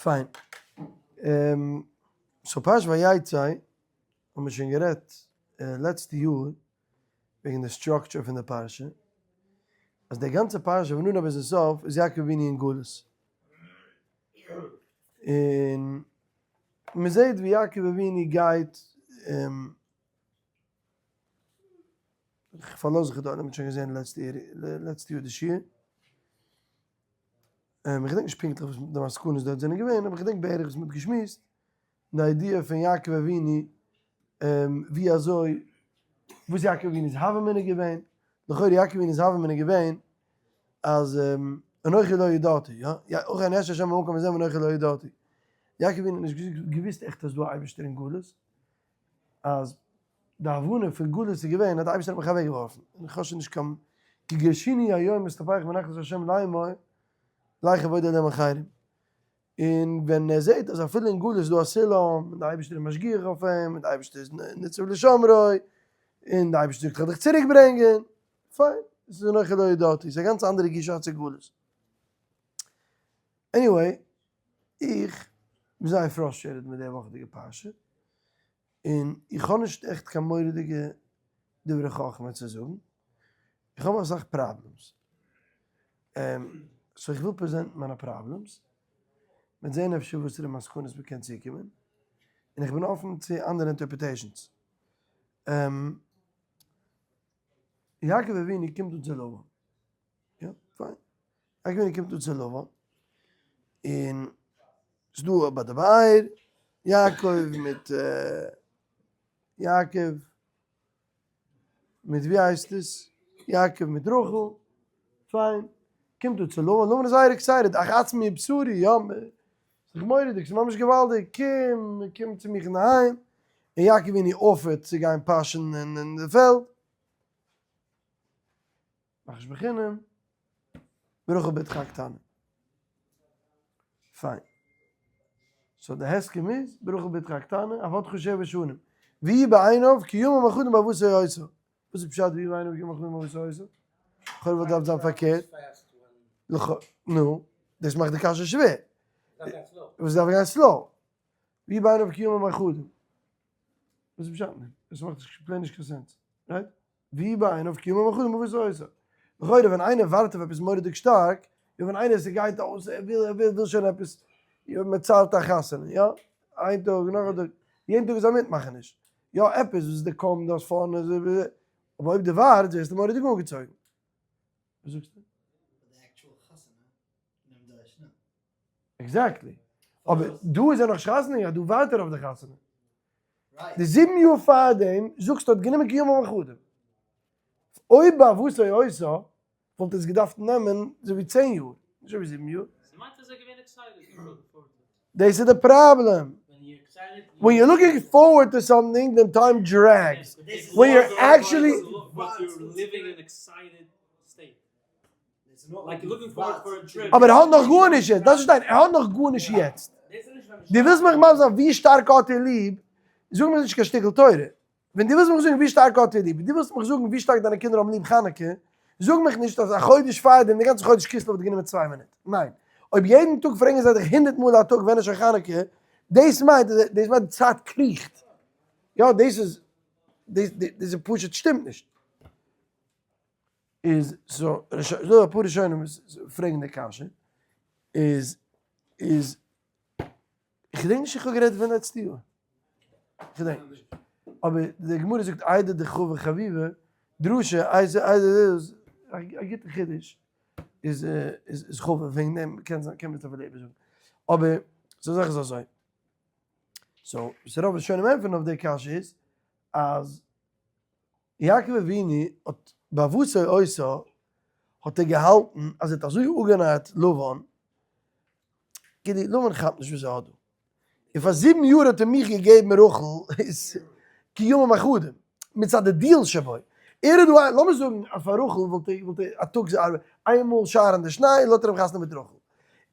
פיין. So פרשת ויצא האבן מיר שוין גערעדט לעצטע יאר וועגן די structure פון די פרשה, אז די גאנצע פרשה פון אנהויב ביזן סוף איז יעקב אבינו אין גלות, און מען זעט ווי יעקב אבינו גייט, איך פארלאז זיך דא, האט מען שוין געזען לעצטע יאר די שיעור. איך געדענק נישט פונקטליך וואס די מסקנות דארט זענען געווען, אבער איך געדענק בערך וואס מ'האט געשמועסט, די idea פון יעקב אבינו, ווי אזוי, וואס יעקב אבינו'ס הוה אמינא געווען, לכאורה יעקב אבינו'ס הוה אמינא געווען, אז אנכי לא ידעתי, יא, אכן יש השם במקום הזה ואנכי לא ידעתי. יעקב אבינו האט נישט געוואוסט עכט אז ס'דא א אייבערשטער אין גלות, אז די הבנה פון גלות איז געווען אז די אייבערשטער האט מיך אוועק געווארפן און איך האב שוין נישט קיין כי גירשני היום אסתפח מנחלת השם לאמור לך עבוד אלהים אחרים און ווען ער זעט אז אפילו אין גלות איז דא א סולם און די אייבערשטער איז משגיח אויף אים און די אייבערשטער איז נצב לשומרו און די אייבערשטער זאגט איך וועל דיך צוריק ברענגען, פיין, עס איז אנכי לא ידעתי, ס'איז א גאנץ אנדערע גישה צו גלות. Anyway, איך בין זייער frustrated מיט די וואכעדיגע פרשה, און איך האב נישט עכט קיין מורא'דיגע דברי חכמה צו זאגן, איך האב אסאך problems, so איך וויל present ן מיינע problems, מ'וועט זען אפשר וואסערע מסקנות מ'קען צוקומען, און איך בין אפן צו אנדערע interpretations. יעקב אבינו קומט אן צו לבן, יא, פיין. יעקב אבינו קומט אן צו לבן, און ס'איז דא ביי די באר, יעקב מיט יעקב מיט ווי הייסט עס? יעקב מיט רחל, פיין. קומט אן צו לבן, לבן איז זייער excited, אך עצמי ובשרי, יא, ס'איז מורא'דיג, ס'איז ממש געוואלדיג, קום, קום צו מיך אינדערהיים, און יעקב אבינו offer ט צו גיין פאשען אין די פעלד. מאך נישט בחינם, ברחל בתך הקטנה. פיין. So די הסכם איז, ברחל בתך הקטנה, עבדך שבע שנים. ויהי בעיניו כי ימים אחדים באהבתו אותה. וואס איז פשט ויהי בעיניו כי ימים אחדים באהבתו אותה? לכאורה וואלט געדארפט זיין פארקערט. נו, דאס מאכט די קשיא שווער. וואס דארף גיין slow? ויהי בעיניו כי ימים אחדים. וואס איז פשט? דאס מאכט plain נישט קיין sense. Right? ויהי בעיניו כי ימים אחדים באהבתו אותה. לכאורה ווען איינער ווארט אויף עפעס מורא'דיג שטארק, יא ווען איינער ס'גייט אויס ער וויל ער וויל וויל שוין עפעס, יא מען ציילט א חתונה, יא, איין טאג נאך א טאג, יעדן טאג איז א מיטמאכעניש, יא עפעס וואס איז די קום דאס פארן אבער אויב די ווארטסט ווערסטו מורא'דיג אנגעצויגן. וואס זאגסטו? Exactly. אבער דא איז ער נאך נישט חתונה געהאט, דא ווארט ער אויף די חתונה. די זיבן יאר פארדעם זאגסטו האט גענומען כימים אחדים. אויב באהבתו אותה וואלט עס געדארפט נעמען אזוי ווי 10 יאר, נישט אזוי ווי זיבן יאר. דאס איז די פראבלעם. When you're looking forward to something, then time drags. When you're actually אבער ער האט נאך גארנישט יעצט, דארפסט נישט שטיין, ער האט נאך גארנישט יעצט. דו ווילסט מיך מסביר זיין ווי שטארק האט ער ליב, זאג מיך נישט קיין שטיקל תורה. ווען דו ווילסט מיך זאגן ווי שטארק האט ער ליב, דו ווילסט מיך זאגן ווי שטארק דיינע קינדער האבן ליב חנוכה, זאג מיך נישט אז א חודש פארדעם, די גאנצע חודש כסלו האט גענומען צוויי מינוט. ניין. אויב יעדן טאג פרעגן זיי דיך הונדערט מאל א טאג ווען איז שוין חנוכה, דאס מיינט, דאס מיינט די צייט קריכט. יא, דאס איז, דאס איז פשוט שטימט נישט. איז so ס'דא אפאר ראשונים וואס פרעגן די קשיא, איז איז איך געדענק נישט איך האב גערעדט פון לעצטע יאר, איך געדענק נישט, אבער די גמרא זאגט איידי דחביב חביבא דרשה איידי איז א גוטע חידוש איז איז חביב וועגן דעם קען זיין קען מען עס אפילו איבערזאגן, אבער ס'איז זאך איז אזוי, so וואס רוב ראשונים ענטפערן אויף די קשיא איז אז יעקב אבינו האט באהבתו אותה האט ער געהאלטן אז ער האט אזוי אפגענארט לבן, כאילו לבן כאפט נישט וואס ער האט דא, און פאר זיבן יאר האט ער מיך געגעבן רחל איז כימים אחדים, מצד די deal שבו, ער איז דא, לאמיר זאגן אז פאר רחל וואלט ער וואלט ער א טאג איינמאל שארן די שניי לאזט ער אים חתונה מיט רחל,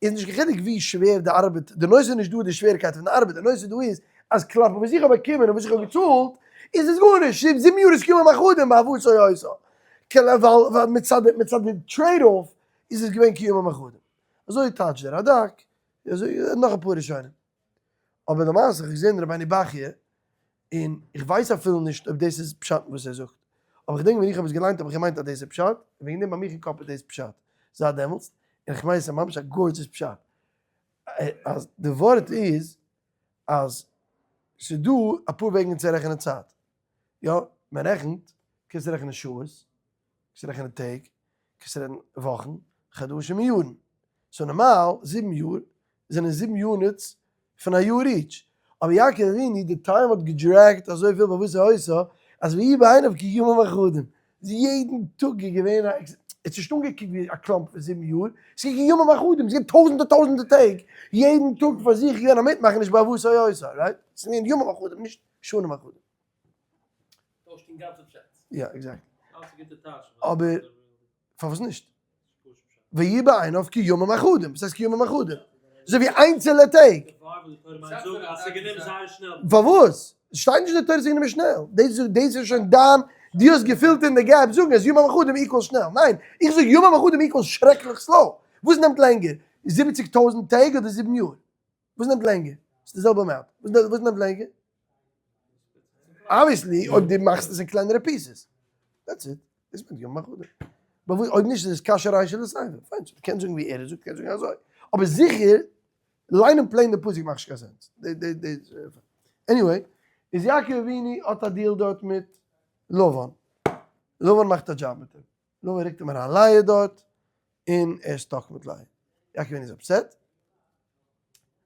איז נישט קיין חילוק ווי שווער די ארבעט, די נושא איז נישט דא די שווערקייט פון די ארבעט, די נושא דא איז אז כלפי וואס איך האב באקומען און וואס איך האב געצאלט איז עס גארנישט, זיבן יאר איז כימים אחדים באהבתו אותה, ווייל מצד די trade off איז עס געווען כימים אחדים. אזוי טייטשט דער רד"ק. אזוי נאך אפאר ראשונים. אבער למעשה איך האב געזען רבינו בחי' און איך ווייס אפילו נישט אויב דאס איז פשט וואס ער זאגט, אבער איך געדענק ווען איך האב עס געליינט האב איך געמיינט אז דאס איז פשט, און וועגן דעם ביי מיך אין קאפ איז דאס פשט זייט דעמאלטס, און איך מיין עס איז ממש א gorgeous פשט, אז די ווארט איז אז ס'איז דא אפאר וועגן צו רעכענען צייט, יא, מען רעכנט, קענסט רעכענען שעות, קענסט רעכענען טעג, קענסט רעכענען וואכן, חדשים און יארן. so נארמאל 7 יאר זענען 7 units פון א יאר each. אבער יעקב אבינו די time האט גע drag ט אזויפיל ביי וואס ער עושה אז ויהי בעיניו כימים אחדים. יעדן טאג איז געווען א עס האט נישט אנגעקוקט ווי א קלאמפ פון 7 יאר, עס איז כימים אחדים, עס איז געווען טויזענטער טויזענטער טעג, יעדן טאג פאר זיך איז געווען א מיטמאכעניש ביי וואס ער עושה, right? עס איז געווען ימים אחדים נישט שנים אחדים. טוישט אינגאנצן פשט. יא, exactly. אלץ א גוטע טייטש. אבער פארוואס נישט? ויהי בעיניו כימים אחדים, וואס הייסט כימים אחדים? אזוי ווי איינצעלע טעג. פארוואס? שטייט נישט אין די תורה ס'איז גענומען שנעל. דאס איז שוין דיין, דו האסט געפילט אין די gap זאגן אז ימים אחדים equal שנעל. ניין, איך זאג ימים אחדים equal שרעקליך slow. וואס נעמט לענגער? 70,000 טעג אדער 7 יאר? וואס נעמט לענגער? ס'איז די זעלבע amount. וואס נעמט לענגער? Obviously, אויב דו מאכסט עס אין קלענערע pieces. That's it. דאס מיינט ימים אחדים. אבער אויב נישט איז עס קשיא רישא לסיפא. פיין, דו קענסט זאגן ווי ער זאגט, קענסט זאגן אזוי. אבער זיכער, ליינען plain די פסוק מאכט נישט קיין sense. Anyway, איז יעקב אבינו האט א deal דארט מיט לבן. לבן מאכט א דזשאב מיט אים. לבן רוקט אים אריין לאה דארט, און ער איז stuck מיט לאה. יעקב אבינו איז upset.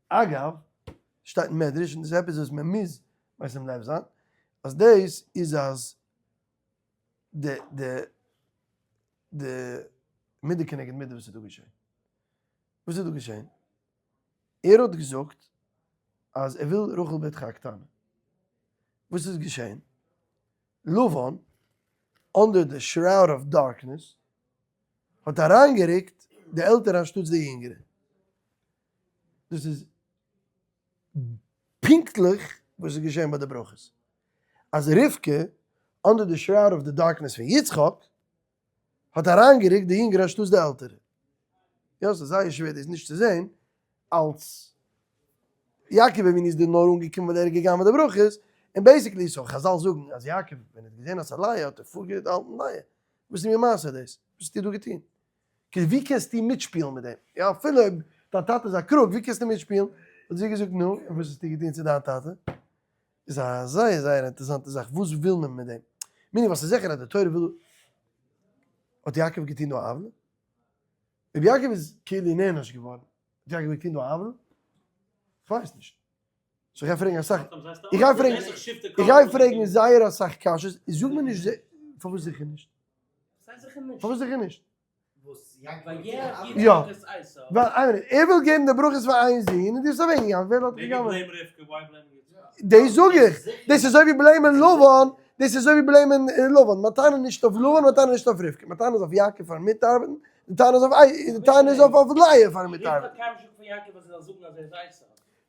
אגב, שטייט אין מדרש, און דאס איז עפעס וואס מען מוז משים לב זיין, אז דאס איז אז די די די מידה כנגד מידה וואס איז דא געשען. וואס איז דא געשען? ער האט געזאגט אז ער וויל רחל בתך הקטנה. וואס איז געשען? לבן, under the shroud of darkness, האט אריינגערוקט די עלטערע אנשטאטס די יונגערע. דאס איז פונקטליך וואס איז געשען ביי די ברכות. אז רבקה, under the shroud of the darkness פון יצחק, האט אריינגערוקט די יונגערע אנשטאטס די עלטערע. יא, ס'איז זייער שווער דאס נישט צו זען, אלס יעקב אבינו איז דיר נאר אנגעקומען ווייל ער איז געגאנגען מיט די ברכות, און basically, so חזל זאגן אז יעקב ווען ער האט געזען אז ס'איז לאה האט ער פארגעהאלטן לאה. וואס איז מיר מעשה דאס? וואס האסטו דא געטון? כאילו ווי קענסטו מיטשפילן מיט דעם? יא אפילו אויב דיין טאטע איז א crook ווי קענסטו מיטשפילן? האט זי געזאגט נו, און וואס האסטו געטון צו דיין טאטע? איז א זייער זייער אינטערעסאנטע זאך, וואס וויל מען מיט דעם? מיני ווייל ס'איז זיכער אז די תורה וויל, האט יעקב געטון דא א עוולה? אויב יעקב איז כאילו נענש געווארן, האט יעקב געטון דא א עוולה? כ'ווייס נישט. so איך גיי פרעגן אסאך, איך גיי פרעגן זייער אסאך קשיות, זאג מיר נישט פארוואס זיכער נישט? פארוואס זיכער נישט? יא, ווייל איין מינוט, ער וויל געבן די ברכות פאר איין זון און דו האסט אוועקגעגאנגען, ווער האט געגאנגען? דאס זאג איך, דאס איז אזוי ווי blame ען לבן, דאס איז אזוי ווי blame ען לבן, מיין טענה איז נישט אויף לבן, מיין טענה איז נישט אויף רבקה, מיין טענה איז אויף יעקב פארן מיטארבעטן, די טענה איז אויף די טענה איז אויף לאה פארן מיטארבעטן.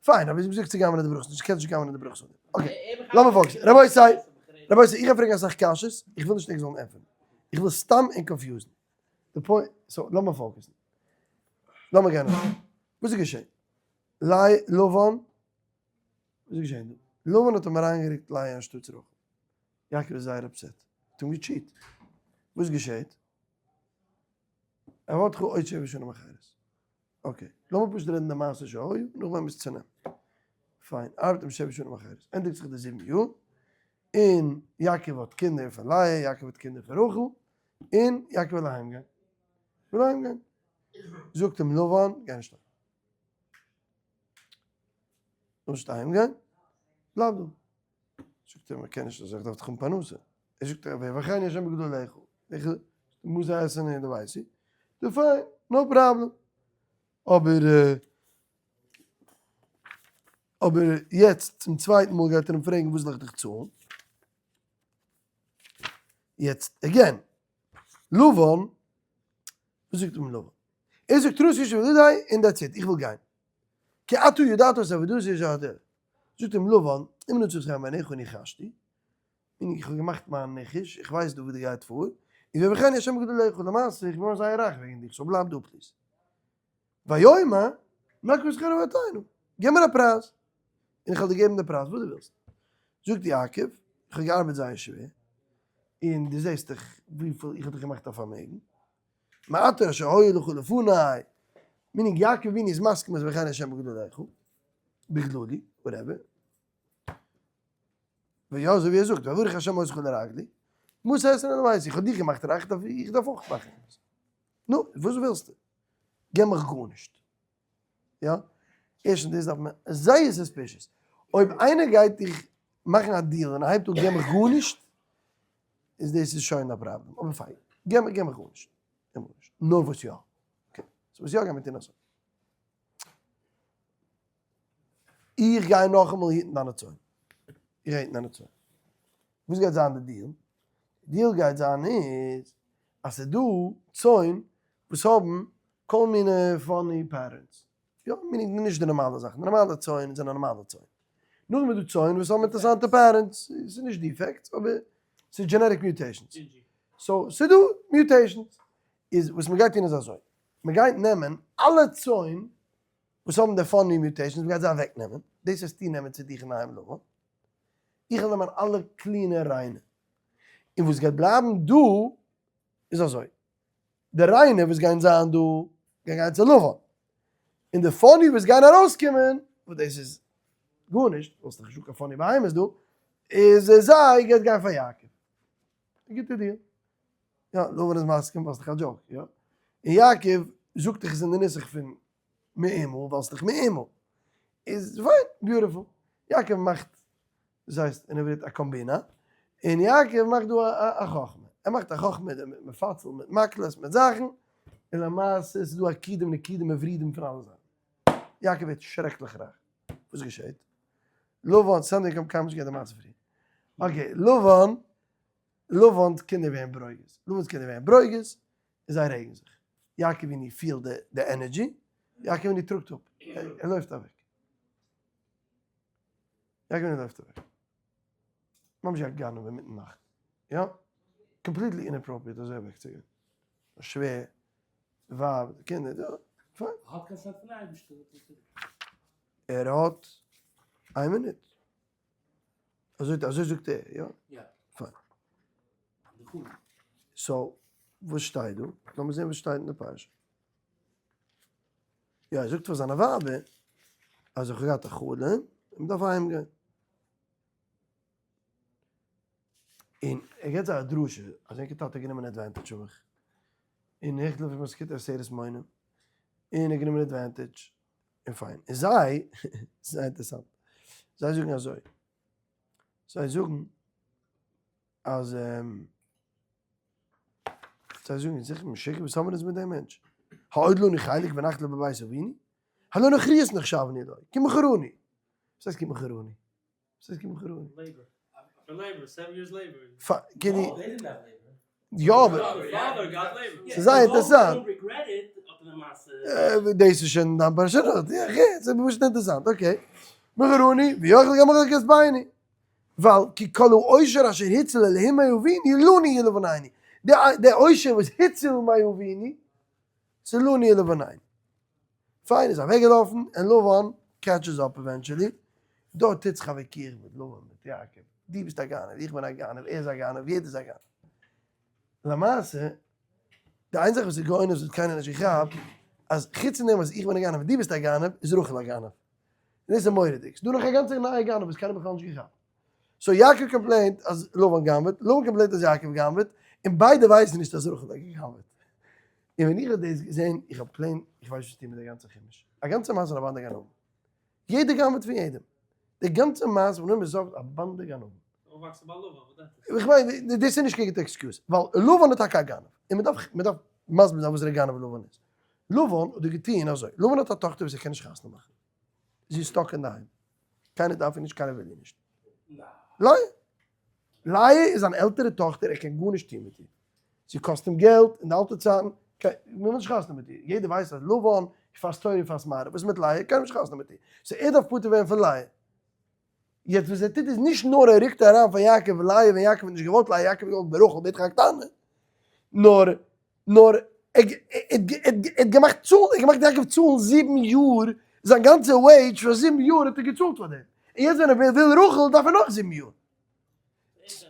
פיין, אבער זי האט געזאגט צו גנב'נען די ברכות, נישט קענסט נישט גנב'נען די ברכות. Okay, לאמיר focus ן. רבותי, רבותי, איך גיי פרעגן אסאך קשיות, איך וויל נישט ענק זאלן ענטפערן. איך וויל סתם ענק confuse ן. די point, so לאמיר focus ן. לאמיר גיין אריין. וואס איז געשען? ליי, לבן, וואס איז געשען דא? לבן האט אים אריינגערוקט לאה אנשטאטס רחל. יעקב איז זייער upset. האט אים גע cheat. וואס געשעט? ער האט עוד שבע שנים אחרות. Okay, לאמיר פשוט רעדן די מעשה שהיה, נאכדעם וועלן מיר עס צונעמען. פיין, ארבעט אים שבע שנים אחרות. ענדיגט זיך די 7 יאר, און יעקב האט קינדער פון לאה, יעקב האט קינדער פון רחל, און יעקב וויל אהיימגיין. וויל אהיימגיין. זאגט אים לבן, גיי נישט אהיים. נישט אהיימגיין, בלייב דא. זאגט ער, מען קען נישט אזוי, איך דארף דאך האבן פרנסה. ער זאגט, ויברכני השם בגדולך, איך מוז עסן און דו ווייסט, דו פיין, no problem. אבער אבער יעצט צום צווייטן מאל גייט ער אים פרעגן וואס זאל איך דיך צאלן? יעצט again, לבן, וואס זאגט אים לבן? ער זאגט תרוס ישב ידידי און that's it, איך וויל גיין. כי אתה ידעת את עבודתי אשר אתה. זאגט אים לבן, אם נצא חן בעיניך ניחשתי, און איך האב געמאכט מיין ניחוש, איך ווייס דא וואס דא גייט פאר, און ויברכני השם בגדולך, למעשה איך בין זייער רייך וועגן דיך, so בלייב דא please. ויאמר. נקבה שכרה ואתנו, גיב מיר א פרייז, און איך וועל דיר געבן די פרייז וואס דו ווילסט. זאגט יעקב, איך האב געארבעט זייער שווער, און דו זעסט דאך וויפיל איך האב דיך געמאכט א פארמעגן, מעתה אשר היה לך לפני, meaning יעקב אבינו איז מסכים אז ברכני השם בגללך, בגללי, whatever. ויא אזוי ווי ער זאגט, ויברך השם אותך לרגלי, מוז עסן און ווייס איך האב דיך געמאכט רייך דארף איך דארף אויך מאכן עפעס. נו, וואס ווילסטו? געב מיך גארנישט. יא? ערשטנס דאס דארף מען זייער suspicious. אויב איינער גייט דיך מאכן א deal און ער הייבט אן געב מיך גארנישט, איז דאס איז שוין א פראבלעם. אבער פיין, געב מיך געב מיך גארנישט. געב מיך גארנישט. נאר וואס יא? okay. so וואס יא גיימיר טון אזוי. איך גיי נאכאמאל היטן דיינע צאן. איך גיי היטן דיינע צאן. וואס גייט זיין די deal? די deal גייט זיין איז אז ס'איז דא צאן וואס האבן כל מיני funny patterns. יא, meaning נישט די נארמאלע זאכן. די נארמאלע צאן זענען נארמאלע צאן. נאכדעם איז דא צאן וואס האבן אינטערעסאנטע patterns. ס'איז נישט defects אבער ס'איז genetic mutations. so ס'איז דא mutations. איז וואס מ'גייט טון איז אזוי. מ'גייט נעמען אלע צאן וואס האבן די funny mutations, מ'גייט זיי אוועק נעמען, דאס וועסטו נעמען צו דיך אינדערהיים לבן, איך וועל נעמען אלע clean ע ריינע, און וואס גייט בלייבן דא איז אזוי, די ריינע וואס גייען זיין דא גייען גיין צו לבן, און די funny וואס גייען ארויסקומען, וואס דאס איז גארנישט, ווייל ס'איז דאך נישטא קיין funny בהמות דא, איז זיי גייט גיין פאר יעקב. א גוטע deal. יא, לבן איז מסכים ווייל ס'איז דאך א joke, יא? און יעקב זאגט דאך עס אין די נוסח פון מאומה, ווייל ס'איז דאך מאומה. איז פיין, beautiful. יעקב מאכט, דאס הייסט אין עברית א קאמבינא, און יעקב מאכט דא א חכמה. ער מאכט א חכמה מיט מפצל, מיט מקלות, מיט זאכן, און למעשה איז דא עקידים נקידים מברידים פון אלע זייטן. יעקב ווערט שרעקליך רייך. וואס געשעט? לבן, סענדי קומט קיינמאל נישט געהערט די מעשה פריער. okay, לבן לבן'ס קינדער ווערן ברוגז, לבן'ס קינדער ווערן ברוגז, און זיי רעגן זיך. יעקב אבינו פילט די energy, יעקב אבינו טראגט אפ, ער לויפט אוועק. יעקב אבינו לויפט אוועק. ממש ווי א גנב אינמיטן נאכט. יא, completely inappropriate אזוי אוועקצוגיין. א שווער, די ווייב, די קינדער, יא, פיין. ער האט קיין צייט פון אייבערשטער. ער האט, איין מינוט. אזוי אזוי זאגט ער, יא? יא. פיין. so, וואס שטייט דא? לאמיר זען וואס שטייט אין די פרשה. יא, ער זאגט פאר זיינע ווייבער אז איך האב געהאט א חלום און מ'דארף אהיים גיין. און ער געבט זיי א דרשה אז ענקער טאטע האט גענומען advantage פון מיך. און איך לויף מסכת עשרת מונים. און ער האט גענומען advantage. און פיין. און זיי, ס'איז זייער אינטערעסאנט, זיי זאגן אזוי, זיי זאגן אז זיי זאגן זיכער משוגע וואס האבן אונז מיט דעם מענטש? העוד לנו חלק ונחלה בבית אבינו? הלא נכריות נחשבנו לו, כי מכרונו. וואס הייסט כי מכרונו? וואס הייסט כי מכרונו? labor. פאר labor, seven years labor. כאילו. יא אבער. ס'איז זייער אינטערעסאנט. דאס איז שוין דיין פרשנות. יא כ'הער, ס'איז פשוט אינטערעסאנט. okay. מכרונו, ויאכל גם מחלקת בני. ווייל כי כל העושר אשר הציל אלהים מאבינו לנו יהיה לבנינו. די עושר וואס הציל מאבינו, ס'איז לנו יהיה לבנינו. פיין איז אוועקגעלאפן און לבן catches up eventually, דארט טוט זיך א וויכוח מיט לבן מיט יעקב, דו ביסט א גנב, איך בין א גנב, ער איז א גנב, יעדער איז א גנב. למעשה, די איין זאך וואס איז גאונות וואס האט קיינער נישט געכאפט, אז חוץ פון דעם וואס איך בין א גנב און דו ביסט א גנב, איז רחל א גנב. און דאס איז מורא'דיג. ס'איז דא נאך א גאנצע נייע גנב וואס קיינער האט בכלל נישט געכאפט. so יעקב complainט אז לבן גנב'עט, לבן complainט אז יעקב גנב'עט, און ביידע ווייסן נישט אז רחל האט געגנב'עט. און ווען איך האב דאס געזען, איך האב plain, איך ווייס נישט וואס טון מיט די גאנצע חומש. א גאנצע מעשה פון א באנדע גנבים. יעדער גנב'עט פון יעדעם. די גאנצע מעשה פון אנהויב ביז סוף, א באנדע גנבים. איך מיין, דאס איז נישט קיין גוטע excuse, ווייל לבן איז טאקע א גנב. און מען דארף, מען דארף מסביר זיין וואס דער גנב לבן איז. לבן האט דא געטון אזוי, לבן האט א טאכטער וואס ער קען נישט חתונה מאכן. זי איז stuck אינדערהיים. קיינער דארף איר נישט, קיינער וויל איר נישט. לאה. לאה איז אן עלטערע טאכטער, ער קען גארנישט טון מיט איר. זי קאסט אים געלט אין די אלטע צייטן, מען וויל נישט חתונה מיט איר. יעדער ווייסט אז לבן פאסט תורה און פאסט מעריב, וואס איז מיט לאה? קיינער וויל נישט חתונה מיט איר. so ער דארף פטור ווערן פון לאה. יעצט וואס ער טוט איז נישט נאר ער רוקט אריין פאר יעקב לאה ווען יעקב האט נישט געוואלט לאה, יעקב האט געוואלט ברחל בתך הקטנה, נאר נאר ער האט געמאכט צאלן, ער האט געמאכט יעקב צאלן 7 יאר. זיין גאנצע וועידזש פאר 7 יאר האט ער געצאלט פאר דעם, און יעצט ווען ער וויל רחל דארף ער נאך 7 יאר.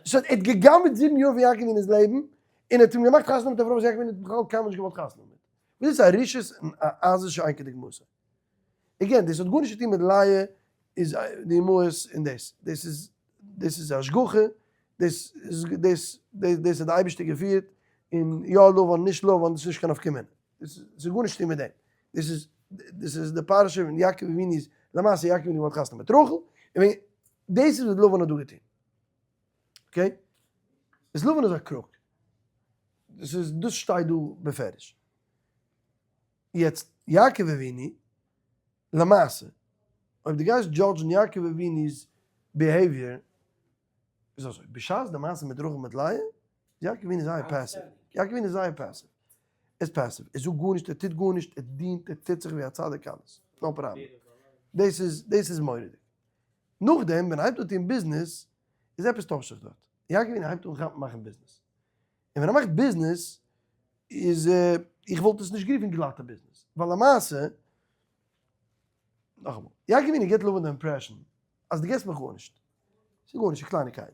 So ער האט גע'גנב'ט 7 יאר פון יעקב אבינו'ס לעבן, און ער האט אים געמאכט חתונה מיט א פרוי וואס יעקב אבינו האט בכלל קיינמאל נישט געוואלט חתונה מיט. וואס איז א רשעות און א עזות שאין כדוגמתו. Again, דאס האט גארנישט צו טון מיט לאה איז די אמהות און דאס. דאס איז דאס איז השגחה, דאס איז דאס דאס האט די אייבערשטער געפירט, און יא לבן נישט לבן דאס איז נישט קיין נפקא מינה. דאס איז גארנישט צו טון מיט דעם. דאס איז דאס איז די פרשה ווען יעקב אבינו איז למעשה יעקב אבינו האט חתונה מיט רחל, און ווען דאס איז וואס לבן האט דא געטון. Okay? איז לבן איז א crook. דאס איז דאס שטייט דא בפירוש. יעצט יעקב אבינו, למעשה, אויב דו גייסט judge ן יעקב אבינו'ס behavior, איז אזוי, בשעת די מעשה מיט רחל מיט לאה, איז יעקב אבינו זייער passive, יעקב אבינו איז זייער passive, ער איז passive, ער זאגט גארנישט, ער טוט גארנישט, ער דינט, ער טוט זיך ווי א צדיק אלעס, no problem, דאס איז, דאס איז מורא'דיג. נאכדעם ווען ער הייבט אן טון ביזנעס, איז עפעס טוישט זיך דארט, יעקב אבינו הייבט אן כאפן מאכן ביזנעס, און ווען ער מאכט ביזנעס, איז איך וואלט עס נישט גערופן גלאטע ביזנעס, ווייל למעשה, נאכאמאל, יעקב אבינו גיבט לבן די impression אז דו געבסט מיך גארנישט, ס'איז גארנישט, ס'איז קלייניקייטן.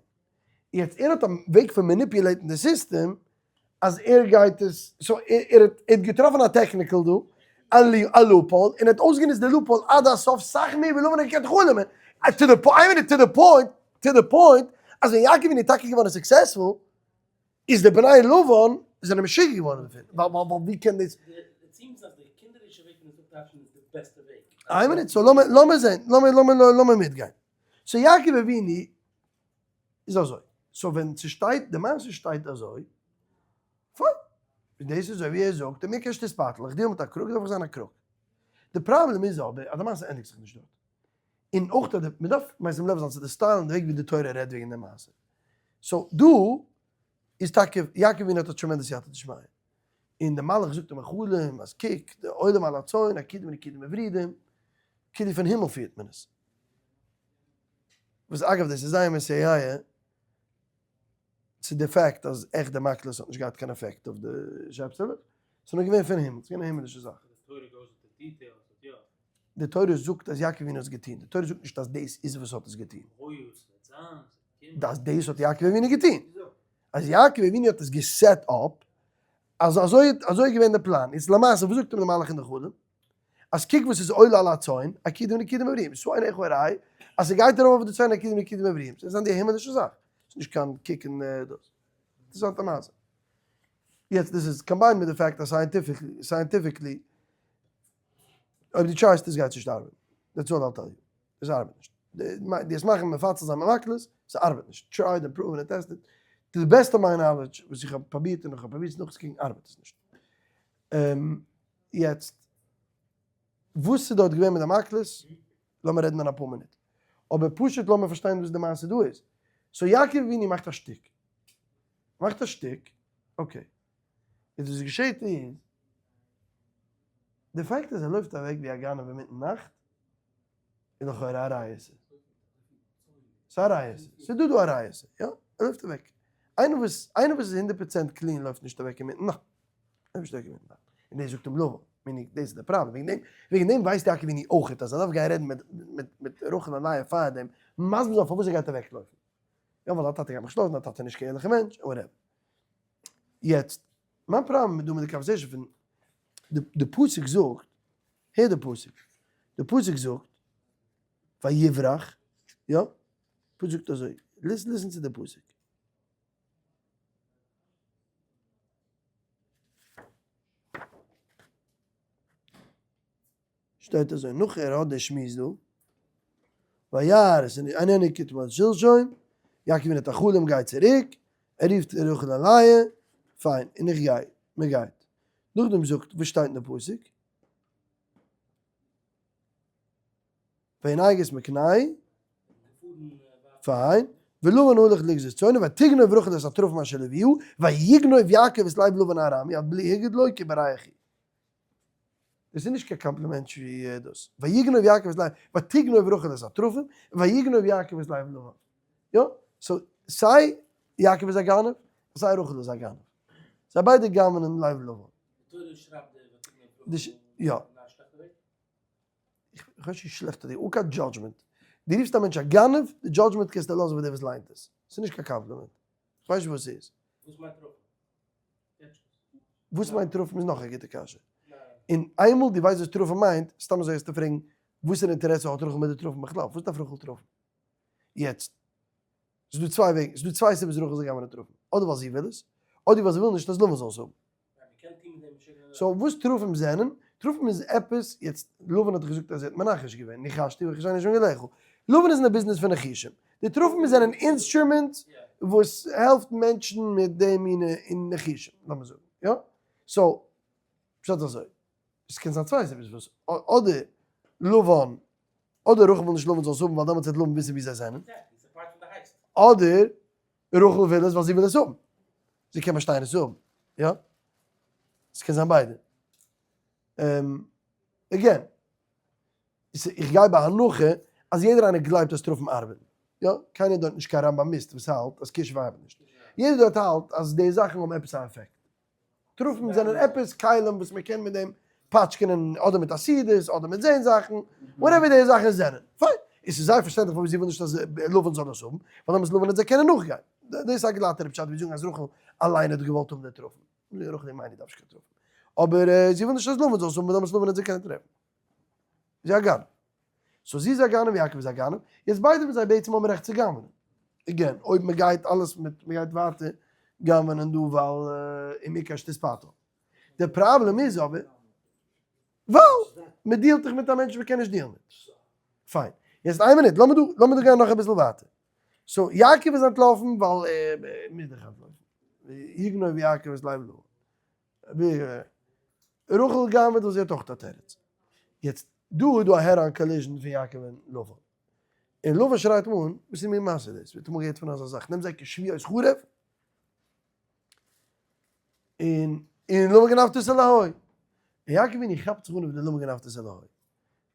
יעצט ער האט א וועג פון manipulate ן די סיסטעם אז ער גייט עס, so ער האט געטראפן א technical דא, א loophole, און ער האט אויסגענוצט די loophole עד הסוף סאך מער ווי לבן האט געקענט חלומ'ען, to the point, איין מינוט, to the point, to the point, אז ווען יעקב אבינו איז טאקע געווארן successful, איז די בני לבן זענען משוגע געווארן דערפון, ווייל ווייל ווייל ווי קען דאס. איין מינוט, so לאמיר לאמיר זען, לאמיר לאמיר לאמיר מיטגיין. So יעקב אבינו איז אזוי, so ווען ס'שטייט, די מעשה שטייט אזוי, פיין, און דאס איז אזוי ווי ער זאגט, און מיר קען שטיספאטל, איך deal מיט א crook דארף איך זיין א crook. די פראבלעם איז אבער אז די מעשה ענדיגט זיך נישט דארט. און אויך אז די, מ'דארף משים לב זיין צו די style און די וועג ווי די תורה רעדט וועגן די מעשה. So דא איז טאקע יעקב אבינו האט א tremendous סייעתא דשמיא. און די מלאך זאגט אים אין חלום אז קוק, די עולים על הצאן, עקודים רקודים ווורידים, כאילו פון הימל פירט מען עס. וואס אגב דאס איז זייער מסייע צו די fact אז עכט די מקלות האט נישט געהאט קיין עפעקט אויף די שעפסעלעך, ס'איז נאר געווען פון הימל, ס'איז געווען א הימלישע זאך. די תורה זאגט אז יעקב אבינו האט עס געטון, די תורה זאגט נישט אז דאס איז וואס האט עס געטון. אז דאס האט יעקב אבינו געטון. אז יעקב אבינו האט עס גע set up, אז אזוי אזוי איז געווען די פלאן. איז למעשה וואס זאגט אים די מלאך אין די חלום? אז קוק וואס איז עולה על הצאן, עקודים רקודים ווורידים. שאו עיניך וראה, אז ס'גייט ארויף אויף די צאן עקודים רקודים ווורידים. ס'איז די הימלישע זאך. ס'איז נישט קיין קוקן דאס. אינטערעסאנטע מעשה. יעצט דאס איז combined מיט די fact אז scientifically אויב דו try סט עס גייט נישט ארבעטן. That's all I'll tell you. עס ארבעט נישט. דאס מאכן מפצל זיין מיט מקלות, ס'ארבעט נישט. Tried and proven and tested. To the best of my knowledge, וואס איך האב פרובירט און איך האב פרובירט עס נאכצוקוקן, ארבעט עס נישט. יעצט, וואס איז דארט געווען מיט די מקלות, לאמיר רעדן אין אפאר מינוט. אבער פשוט לאמיר פארשטיין וואס די מעשה דא איז. So יעקב אבינו מאכט א שטיק. מאכט א שטיק, okay. איז וואס געשעט איז, די fact אז ער לויפט אוועק ווי א גנב אינמיטן נאכט, איז לכאורה א ריעותא. ס'איז א ריעותא. ס'איז דא דא א ריעותא. יא, ער לויפט אוועק. איינער וואס, איינער וואס איז 100% clean לויפט נישט אוועק אינמיטן נאכט. לויפט נישט אוועק אינמיטן נאכט. און דאס זאגט אים לבן. Meaning, דאס איז די פראבלעם. וועגן דעם, וועגן דעם ווייסט יעקב אבינו אויכעט אז ער דארף גיין רעדן מיט, מיט, מיט רחל און לאה פאר דעם, מסביר זיין פארוואס ער גייט אוועקלויפן. יא, ווייל דיין טאטע גייט מיך שלאגן, דיין טאטע איז נישט קיין ערליכע מענטש, און whatever. יעצט, מיין פראבלעם איז דא מיט די conversation פון, די, די פסוק זאגט, הער די פסוק, די פסוק זאגט, ויברח, יא, פסוק זאגט אזוי, listen, listen צו די פסוק. שטייט אזוי, נאך ער האט די שמועס דא, וירא עס איז איננו כתמול שלשום, יעקב אבינו האט א חלום גייט צוריק, ער רופט רחל און לאה, פיין, און איך גיי, מען גייט. נאכדעם זאגט, וואס שטייט אין די פסוק? וינהג את מקנהו, פיין, ולבן הלך לגזוז צאנו, ותגנוב רחל את התרפים אשר לאביה, ויגנוב יעקב את לב לבן הארמי, עד בלי הגיד לו כי ברך הוא. דאס איז נישט קיין complimentary דאס. ויגנוב יעקב את לב, ותגנוב רחל את התרפים, ויגנוב יעקב את לב לבן. יא, so סיי יעקב איז א גנב, סיי רחל איז א גנב. זיי ביידע גנב'נען לב לבן. די תורה שרייבט די ותגנוב רחל יא. אין א שלעכטע וועג? איך ווייס נישט ווי שלעכט אדער אן קיין judgment. דו רופסט א מענטש א גנב, די judgment קענסטו לאזן פאר דער וואס ליינט עס. ס'איז נישט קיין קאמפלימענט. איך ווייס נישט וואס ס'איז. וואס מיינט תרפים? וואס מיינט תרפים איז נאך א גוטע קשיא. און איינמאל דו ווייסט וואס תרפים מיינט, סתם אזוי וועסטו פרעגן, וואסערע אינטערעסע האט רחל מיט די תרפים בכלל? וואס דארף רחל תרפים? יעצט, ס'איז דא צוויי וועגן, ס'איז דא צוויי סיבות רחל זאל גיין מיט די תרפים. אדער ווייל זי וויל עס, אדער ווייל זי וויל נישט אז לבן זאל עס האבן. so וואס תרפים זענען? תרפים איז עפעס, יעצט לבן האט דאך געזאגט אז ער האט מנחש געווען, ניחשתי וכשאני שם געלעכל. לבן איז אין די ביזנעס פון ניחושים. די תרפים זענען instruments וואס העלפט מענטשן מיט די מינע ניחושים, לאמיר זאגן, יא? so, פשט אזוי, עס קען זיין צוויי סיבות וואס, אדער לבן, אדער רחל וויל נישט לבן זאל עס האבן ווייל דעמאלטס וועט לבן וויסן ווי זיי זענען, אדער רחל וויל עס ווייל זי וויל עס האבן. זי קען באשטיין עס צו האבן. יא? עס קען זיין ביידע. again, איך גיי בהנחה אז יעדער איינער גלייבט אז תרפים ארבעטן. יא? קיינער דארט נישט קיין רמב"מיסט וואס האלט אז כישוף ארבעט נישט. יעדער דארט האלט אז די זאכן האבן עפעס א עפעקט. תרפים זענען עפעס כלים וואס מען קען מיט דעם פאטשקענען אדער מיט עתידות אדער מיט זען זאכן, whatever די זאכן זענען. פיין. עס איז זייער פארשטענדליך פארוואס זי וויל נישט אז לבן זאל עס האבן, ווייל דעמאלטס לבן וועט זיי קענען נאכגיין. דאס איז א גלאטערע פשט ווי זאגן אז רחל אליין האט געוואלט האבן די תרפים. רחל אמינו דארף נישט קיין תרפים. אבער זי וויל נישט אז לבן זאל עס האבן ווייל דעמאלטס לבן וועט זיי קענען טרעפן. זי איז א גנב. so זי איז א גנב, יעקב איז א גנב. יעצט ביידע פון זיי בעצם האבן רעכט צו גנב'נען. again, אויב מען גייט אלעס מיט, מען גייט ווייטער גנב'נען דא ווייל אם יקש תתפתה. די פראבלעם איז אבער, ווייל מען deal ט דאך מיט א מענטש וואס מען קען נישט deal ן מיט. פיין. יעצט איין מינוט, לאמיר דא, לאמיר דא גיין נאך אביסל ווייטער. so יעקב איז אנטלאפן ווייל ער מוז דאך אנטלויפן. יגנוב יעקב את לב לבן. רחל גנב'עט וואס זי האט אויך א תירוץ. יעצט דא איז דא א head on collision פון יעקב און לבן. און לבן שרייט אים אן, וואס איז מין מעשה דאס? ווער האט אמאל געהערט פון אזא זאך? נעם זיי כשבועות חרב, און און למה גנבת את אלהי. און יעקב אבינו כאפט זיך אן אויף די למה גנבת את אלהי.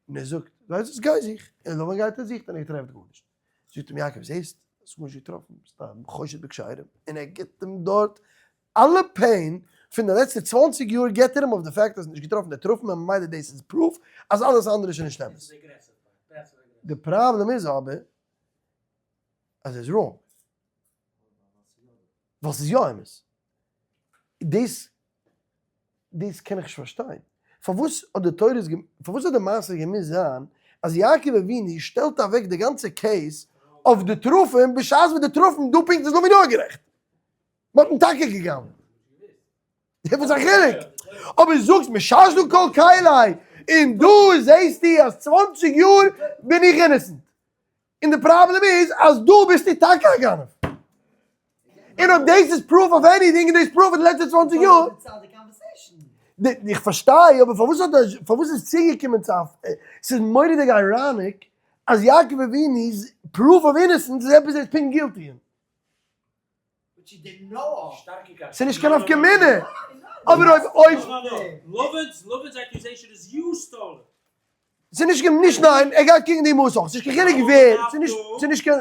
און ער זאגט, ווייסט וואס, גיי זוך. און לבן גייט און זוכט און ער טרעפט גארנישט. זאגט אים יעקב, זעסט, האסט גארנישט געטראפן, ביסט א חושד בכשרים. און ער גיבט אים דארט אלע pain פון די לעצטע 20 יאר גיבט ער אים אויף די fact אז ער האט נישט געטראפן די תרפים און ממילא דאס איז proof אז אלעס אנדערע איז שוין נישט אמת. די פראבלעם איז אבער אז ער איז wrong. ווייל ס'איז יא אמת. דאס דאס קען איך נישט פארשטיין. פארוואס האט די תורה עס פארוואס האט די מעשה געמוזט זיין אז יעקב אבינו שטעלט אוועק די גאנצע case אויף די תרפים בשעת וואס די תרפים דא פונקט איז לבן יא גערעכט. מ'האט אים טאקע געגנב'ט. וואס א חילוק? אבער זאגסט מששדו כל כלי, און דא זעהסטו אז 20 יאר בין איך innocent. און די פראבלעם איז אז דא ביסטו טאקע א גנב. און אויב דאס איז proof of anything איז דאס proof פון די לעצטע 20 יאר. איך פארשטיי, אבער פארוואס האט ער, פארוואס איז צוגעקומען צו א, ס'איז מורא'דיג ironic אז יעקב אבינו'ס proof of innocence איז עפעס ער איז פונקט guilty אין. ס'איז נישט קיין נפקא מינה, אבער אויב אויב. ס'איז נישט נישט ניין, ער גייט קוקן די מאס אויך, ס'איז נישט קיין חילוק ווער, ס'איז נישט ס'איז נישט קיין,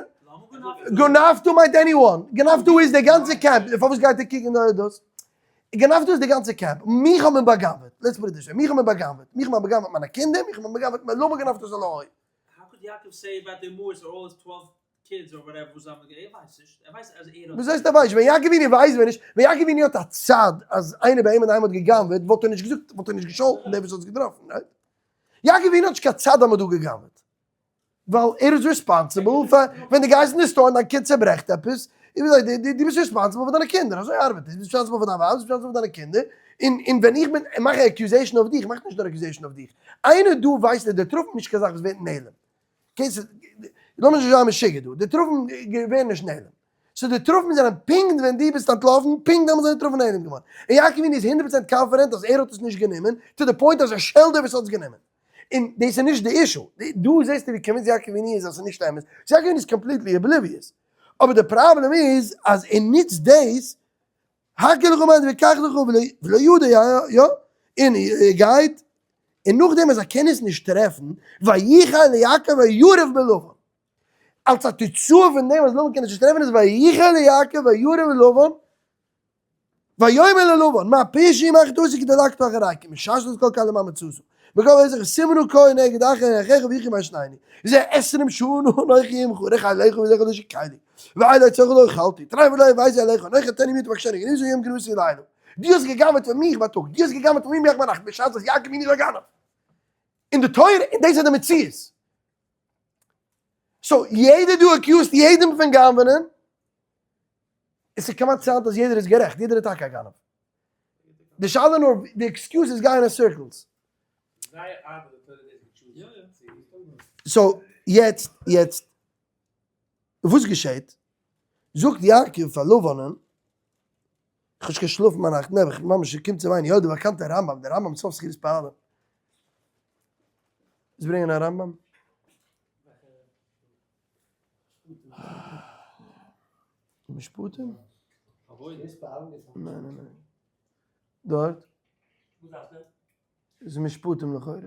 גנבתו מיינט anyone, גנבתו איז די גאנצע קעמפ, פארוואס גייט ער קוקן דאס? גנבתו איז די גאנצע קעמפ, מיך האט מען בא'גנב'עט, let's put it this way, מיך האט מען בא'גנב'עט, מיך האט מען בא'גנב'עט מיינע קינדער, מיך האט מען בא'גנב'עט, למה גנבת את אלהי? וואס הייסט ער ווייסט? ווען יעקב אבינו ווייסט ווען נישט, ווען יעקב אבינו האט א צד אז איינער ביי אים אינדערהיים האט גע'גנב'עט וואלט ער נישט געזאגט, וואלט ער נישט געשאלטן דער וואס האט עס געטראפן, right? יעקב אבינו האט נישט קיין צד אז מען האט דא גע'גנב'עט, ווייל ער איז responsible פאר, ווען דו גייסט אין די store און דיין קינד צעברעכט עפעס, דו ביסט responsible פאר דיינע קינדער, אזוי ארבעט עס, דו ביסט responsible פאר דיין ווייב, דו ביסט responsible פאר דיינע קינדער, און און ווען איך בין מאך א accusation אויף דיך, מאך נישט נאר accusation אויף דיך, איינער דא ווייסט אז די תרפים נישט קיין זאך וואס ווערט נעלם, okay, לאמיר נישט זיין משוגע דא, די תרפים ווערן נישט נעלם. so די תרפים זענען פונקט ווען דו ביסט אנטלאפן, פונקט דעמאלטס זענען די תרפים נעלם געווארן. און יעקב אבינו איז 100% confident אז ער האט עס נישט גענומען, to the point אז ער שעלט דער וואס האט עס גענומען. און דאס איז נישט די issue. דא זעסטו ווי convinced יעקב אבינו איז אז עס איז נישט אמת. so יעקב אבינו איז completely oblivious. אבער די פראבלעם איז אז ער נוצט דאס, הקל לך מיינט וקח לך ולא יודע, יא, און ער גייט, און נאכדעם אז ער קען עס נישט טרעפן, ויחר ליעקב וירב בלבן. אלס א תוצאה פון דעם אז לבן קען עס נישט טרעפן איז ויחר ליעקב וירב בלבן, ויאמר ללבן, מה פשעי מה חטאתי כי דלקת אחרי, כי מששת את כל כלי מה מצאתו. בכל עת סימנו כהן נגד אחר אחיך ויחי מה שנייני. זה עשרים שעה אנוכי עמך ורח עליך וזה חדש קיילי. ואלה צורך לא אכלתי, תראה ולא יבייז עליך, אנוכי תן ימי תבקשני, גניזו יום גנוסי לילה. דו האסט געגנב'עט פון מיך בייטאג, דו האסט געגנב'עט פון מיר ביינאכט, בשעת וואס יעקב איז נישט א גנב. אין די תורה, און דאס איז די מציאות. so יעדער דא accuse ט יעדעם פון גנב'נען, עס איז כמעט צייט אז יעדער איז גערעכט, יעדער איז טאקע א גנב. די שאלה נאר די excuses גייען אין circles. so יעצט יעצט וואס געשעט? זאגט יעקב פאר לבנ'ן, איך האב נישט געשלאפן ביינאכט נעבעך, ממש איך קום צו וויינען, יא די באקאנטע רמב ם, די רמב ם סוף זכירת פעלים, זיי ברענגען א רמב ם? משפטים? ניין ניין ניין. דארט? איז משפטים לכאורה.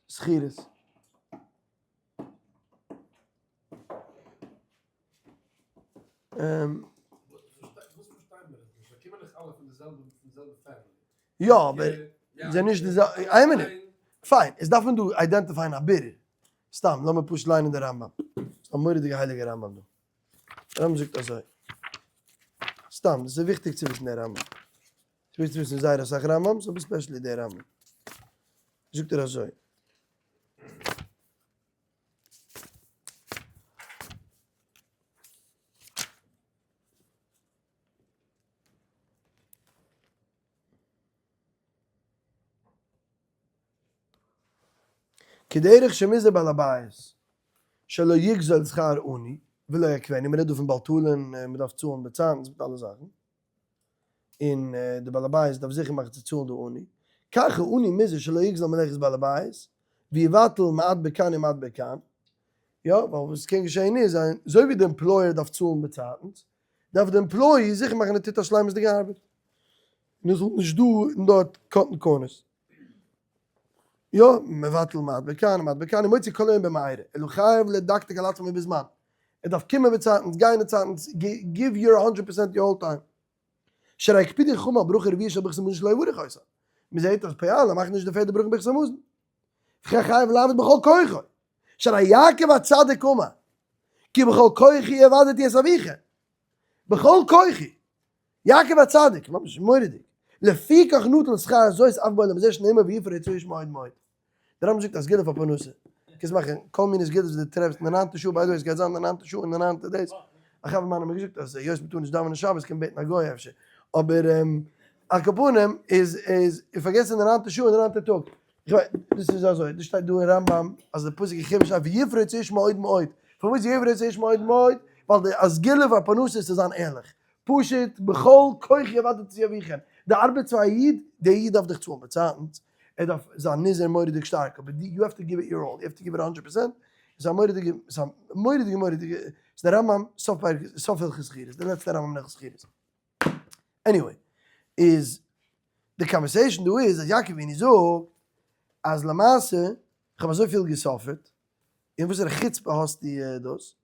זכירות. יא אבער זיי נישט די זעלבע, איין מינוט, פיין, איז דארף מען דא identify ען א בירור, סתם לאמיר פשוט ליינען די רמב ם, ס'איז א מורא'דיגע הייליגע רמב ם דא, די רמב ם זאגט אזוי, סתם, דאס איז וויכטיג צו וויסן די רמב ם, ס'איז וויכטיג צו וויסן זייער אסאך רמב ם'ס אבער specially די רמב ם, זאגט ער אזוי. כדרך שמוזהר בעל הבית שלא יגזול שכר עני ולא יעכבנו, מ'רעדט דא פון בעל תלין, מ'דארף צאלן באצייטנס מיט אלע זאכן, און די בעל הבית דארף זיכער מאכן צו צאלן די עני, כך העני מוזהר שלא יגזול מלאכת בעל הבית, ויבטל מעט בכאן ומעט בכאן, יא, ווייל וואס קען געשען איז, אזוי ווי די employer דארף צאלן באצייטנס, דארף די employee זיכער מאכן ער טוט א שלימות'דיגע ארבעט, און עס זאל נישט דא און דארט cut ן corners. יא, מבטל מעט בכאן ומעט בכאן, ומוציא כל היום במהרה, אלא חייב לדקדק על עצמו בזמן, ער דארף קומען באצייטנס, גיין באצייטנס, give your hundred percent your whole time. שהרי הקפידו חכמים על ברכה רביעית של ברכת המזון שלא יברך אותה. מען זעט אז פועלים מאכן נישט די פערטע ברכה ברכת המזון. וכן חייב לעבוד בכל כוחו. שהרי יעקב הצדיק אמר, כי בכל כוחי עבדתי את אביכם. בכל כוחי. יעקב הצדיק, ממש מורא'דיג. לפיכך נטל שכר זאת אף בעולם הזה שנאמר ויפרץ האיש מאוד מאוד. דער רמב ם זאגט א סגולה פאר פרנסה. קענסט מאכן כל מיני סגולות וואס דו טרעפסט אין די ניינטע שעה, by the way עס גייט זיין די ניינטע שעה און די ניינטע דאס. א חבר מיינער האט מיר געזאגט אז היות מ'טאר נישט דאווענען שבת קען מען בעטן א גוי אפשר. אבער על כל פנים איז איז איך פארגעס אין די ניינטע שעה און די ניינטע טאג. איך ווייס, דאס איז אזוי, דאס שטייט דא אין רמב ם אז די פסוק אין חומש שטייט ויפרוץ האיש מאוד מאוד. פארוואס ויפרוץ האיש מאוד מאוד? ווייל די א סגולה פאר פרנסה איז צו זיין ערליך. פשוט בכל כוחי עבדתי את אביכם, די ארבעט פאר א איד, דער איד דארף דיך צאלן באצייטנס, ער דארף זיין נזהר מורא'דיג שטארק, אבער דו, you have to give it your all, you have to give it hundred percent, ס'איז א מורא'דיגע, ס'איז א מורא'דיגע מורא'דיגע, ס'איז דער רמב ם, סוף פרק, סוף הלכות שכירות, דער לעצטער רמב ם אין הלכות שכירות. anyway, איז די conversation דא איז אז יעקב אבינו זאגט אז למעשה, איך האב אזויפיל גע suffer ט, און וואסערע חוצפה האסטו דאס?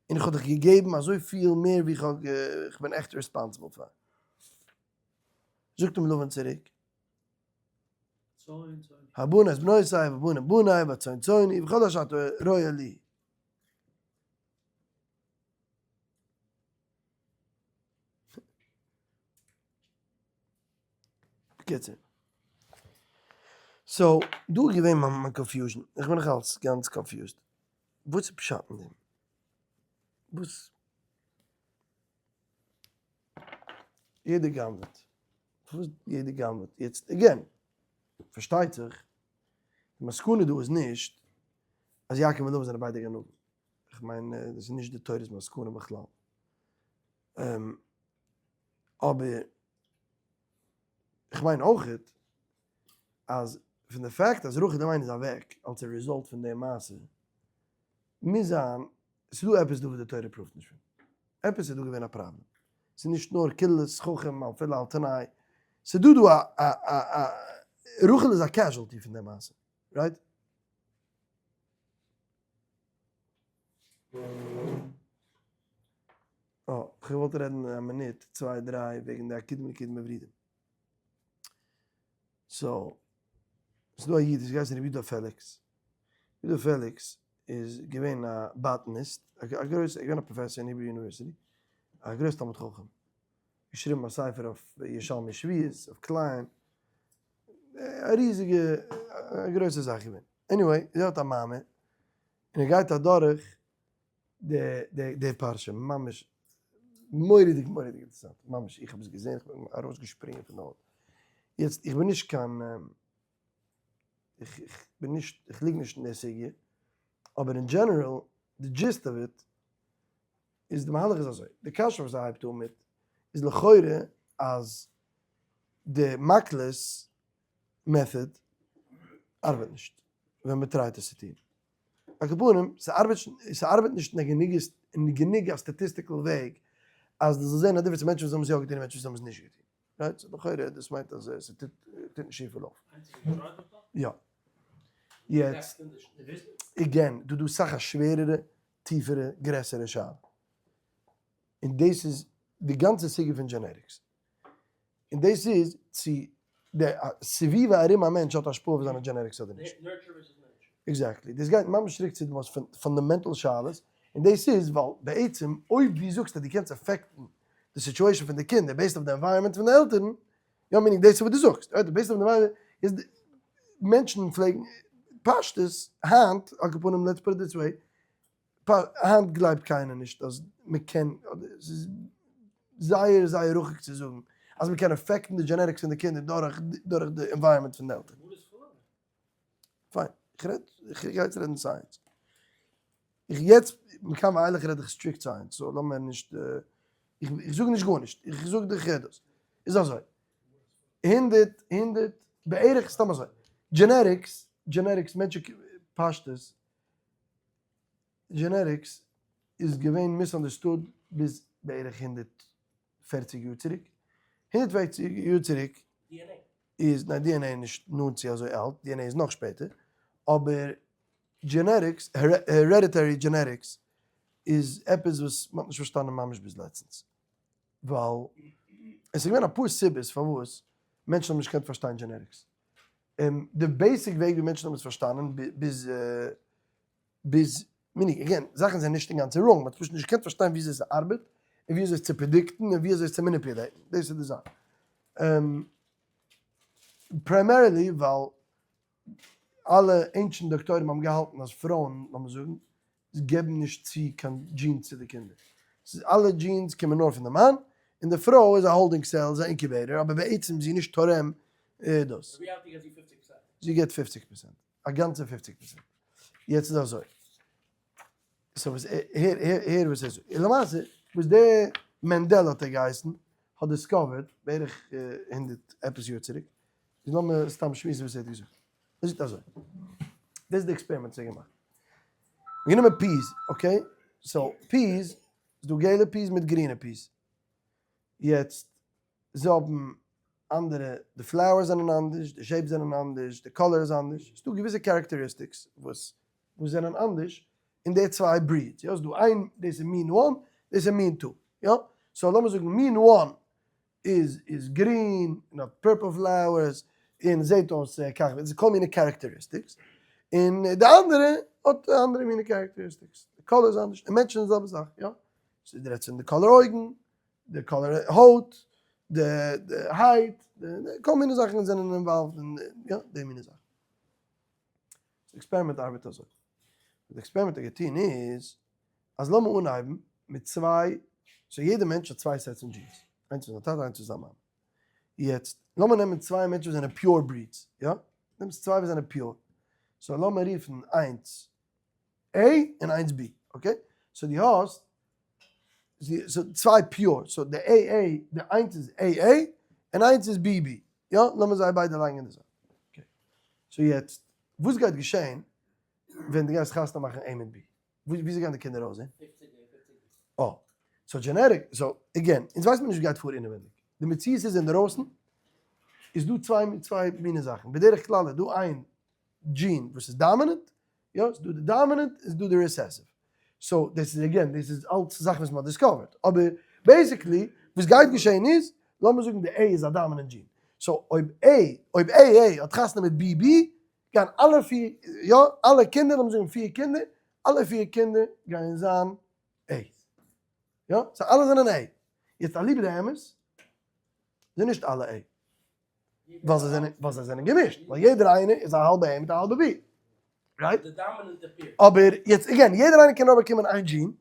און איך האב דיך געגעבן אזוי פיל מער ווי איך האב איך בין עכט responsible פאר. זאגט אים לבן צוריק, הבנות בנותי והבנים בני והצאן צאני וכל אשר אתה רואה לי. בקיצור. so, דא איז געווען מיין confusion. איך בין נאכאלץ גאנץ confused. וואס איז פשט אין דעם? וואס? יעדער גנב'עט. פארוואס יעדער גנב'עט? יעצט again, פארשטייט זיך, די מסקנא דא איז נישט אז יעקב און לבן זענען ביידע גנבים. איך מיין דאס איז נישט די תורה'ס מסקנא בכלל. אבער איך מיין אויכעט אז פון די fact אז רחל אמנו איז אוועק אלס א result פון די מעשה, מוז זיין ס'איז דא עפעס דא וואס די תורה prove ט נישט פון. עפעס איז דא געווען א פראבלעם. ס'איז נישט נאר קללת חכם אפילו על תנאי. ס'איז דא דא א א א רחל איז א casualty פון די מעשה. right? אה, כ'האב געוואלט רעדן א מינוט צוויי דריי וועגן די עקידה מנקידה מברידים. so. ס'איז דא א איד וואס געהייסן רבי יודא פעליקס, יודא פעליקס איז געווען א botanist, א גרויסע, ער איז געווען א פראפעסאר אין Hebrew University, א גרויס תלמיד חכם, געשריבן א ספר אויף ירושלמי שביעית, אויף כלאים, א ריזיגע, א גרויסע זאך געווען. Anyway, ער האט א מאמר, און ער גייט אדורך די פרשה, ממש מורא'דיג מורא'דיג אינטערעסאנט, ממש איך האב עס געזען איך בין ארויסגעשפרינגען פון די הויט. יעצט איך בין נישט קיין, איך בין נישט, איך ליג נישט אין די סוגיא, אבער אין general, די gist of it, איז די מהלך איז אזוי, די קשיא וואס ער הייבט אן מיט, איז לכאורה אז די מקלות method ארבעט נישט ווען מען try ט עס צו טון. על כל פנים, ס'ארבעט נישט אין גענוג א statistical וועג אז דו זאלסט זען א difference צו מענטשן וואס האבן עס יא געטון און מענטשן וואס האבן עס נישט געטון. Right? So לכאורה דאס מיינט אז ס'טוט נישט צופיל אויף. יא. יעצט, again, דא דא סאך א שווערערע, טיפערע, גרעסערע שאלה. און דאס איז די גאנצע סוגיא פון genetics. און דאס איז צו די סביבה ארום א מענטש האט השפעה אויף זיינע genetics אדער נישט. Exactly. דאס גייט ממש צוריק צו די most fundamental שאלות, און דאס איז ווייל בעצם אויב דו זאגסט אז דו קענסט affect ן די situation פון די קינדער based אויף די environment פון די עלטערן, יא meaning דאס איז וואס דו זאגסט, right? Based אויף די environment איז די מענטשן פלעגן פשטות היינט, על כל פנים let's put it this way, היינט גלייבט קיינער נישט אז מען קען, אדער ס'איז זייער זייער רחוק צו זאגן אז מען קען affect ן די genetics פון די קינדער דורך די environment פון די עלטערן. פיין, איך רעד, איך גיי יעצט רעדן science. איך יעצט, מכאן ואילך רעד איך strict science, so לאמיר נישט, איך זאג נישט גארנישט, איך זאג דיך איך רעד דאס. איז אזוי, הונדערט, הונדערט, בערך סתם אזוי, genetics, genetics, מענטשן פשטות, Genetics איז געווען misunderstood ביז בערך 140 יאר צוריק. 140 יאר צוריק איז, ניין DNA איז נישט נאנט צו אזוי אלט, DNA איז נאך שפעטער, אבער genetics, hereditary genetics איז עפעס וואס מ'האט נישט פארשטאנען ממש ביז לעצטנס. ווייל עס איז געווען אפאר סיבות פארוואס מענטשן האבן נישט געקענט פארשטיין genetics. די basic וועג ווי מענטשן האבן עס פארשטאנען ביז ביז, meaning, again, זאכן זענען נישט אינגאנצן wrong, מ'האט פשוט נישט געקענט פארשטיין וויאזוי עס ארבעט, און וויאזוי עס צו predict ן, און וויאזוי עס צו manipulate ן, דאס איז די זאך. Primarily ווייל אלע ancient דאקטוירים האבן געהאלטן אז פרויען, לאמיר זאגן, געבן נישט צו קיין genes צו די קינדער. ס'איז אלע genes קומען נאר פון די מאן, און די פרוי איז א holding cell, איז א incubator, אבער בעצם זי איז נישט תורם דאס. זי געבט 50%. א גאנצע 50%. יעצט איז אזוי. So וואס הער הער הער וואס ער זאגט. למעשה וואס דער מענדעל האט ער געהייסן האט discovered בערך הונדערט עפעס יאר צוריק. איז לאמיר סתם שמועסן וואס ער האט געזאגט. ער זאגט אזוי. דאס איז די experiment וואס ער האט געמאכט. גענומען peas, okay? So peas, איז דא געלע peas מיט גרינע peas. יעצט זיי האבן אנדערע, די flowers זענען אנדערש, די shapes זענען אנדערש, די color איז אנדערש, ס'איז דא געוויסע characteristics וואס וואס זענען אנדערש אין די צוויי breeds, יא, ס'איז דא איין, דאס איז מין one, דאס איז מין two, יא, so לאמיר זאגן מין one איז גרין און האט purple flowers און זעט אויס כך, כל מיני characteristics, און די אנדערע האט אנדערע מיני characteristics, די color איז אנדערש, און מענטשן איז די זעלבע זאך, יא, ס'איז רעדט פון די color אויגן, די color הויט, די height, כל מיני זאכן זענען involved אין יא די מיני זאכן. די experiment ארבעט אזוי. וואס די experiment האט געטון איז, אז לאמיר אנהייבן מיט צוויי, so יעדע מענטש האט צוויי sets פון genes, איינס פון זיין טאטע איינס פון זיין מאמע. יעצט לאמיר נעמען צוויי מענטשן וואס זענען pure breeds, יא? נעמסט צוויי וואס זענען pure. So לאמיר רופן איינס A און איינס B, okay? So דו האסט צוויי pure, so די AA, די איינס איז AA און איינס איז BB, יא? לאמיר זיי ביידע לייגן אין די זייט. Okay. So יעצט, וואס גייט געשען ווען דו גייסט חתונה מאכן A מיט B? וויאזוי גייען די קינדער אויסזען? אה, so genetic, so again, אונז ווייסט מען נישט וואס גייט פאר אינעווענדיג. די מציאות איז אינדערויסן איז דא צוויי מיני זאכן. בדרך כלל איז דא איין דזשין וואס איז dominant, יא, ס'איז דא די dominant און ס'איז דא די recessive. So דאס איז again, דאס איז אלץ זאכן וואס מ'האט discovered. אבער basically וואס גייט געשען איז, לאמיר זאגן די A איז א dominant gene. So אויב A, אויב AA האט חתונה מיט BB, גייען אלע פיר, יא, אלע קינדער, לאמיר זאגן פיר קינדער, אלע פיר קינדער גייען זיין A. יא, so אלע זענען A. יעצט אליבא דאמת, זענען נישט אלע A. ווייל זיי זענען, ווייל זיי זענען געמישט, ווייל יעדער איינער איז א האלבע A מיט א האלבע B. Right? אבער יעצט again, יעדער איינער קען נאר באקומען איין דזשין,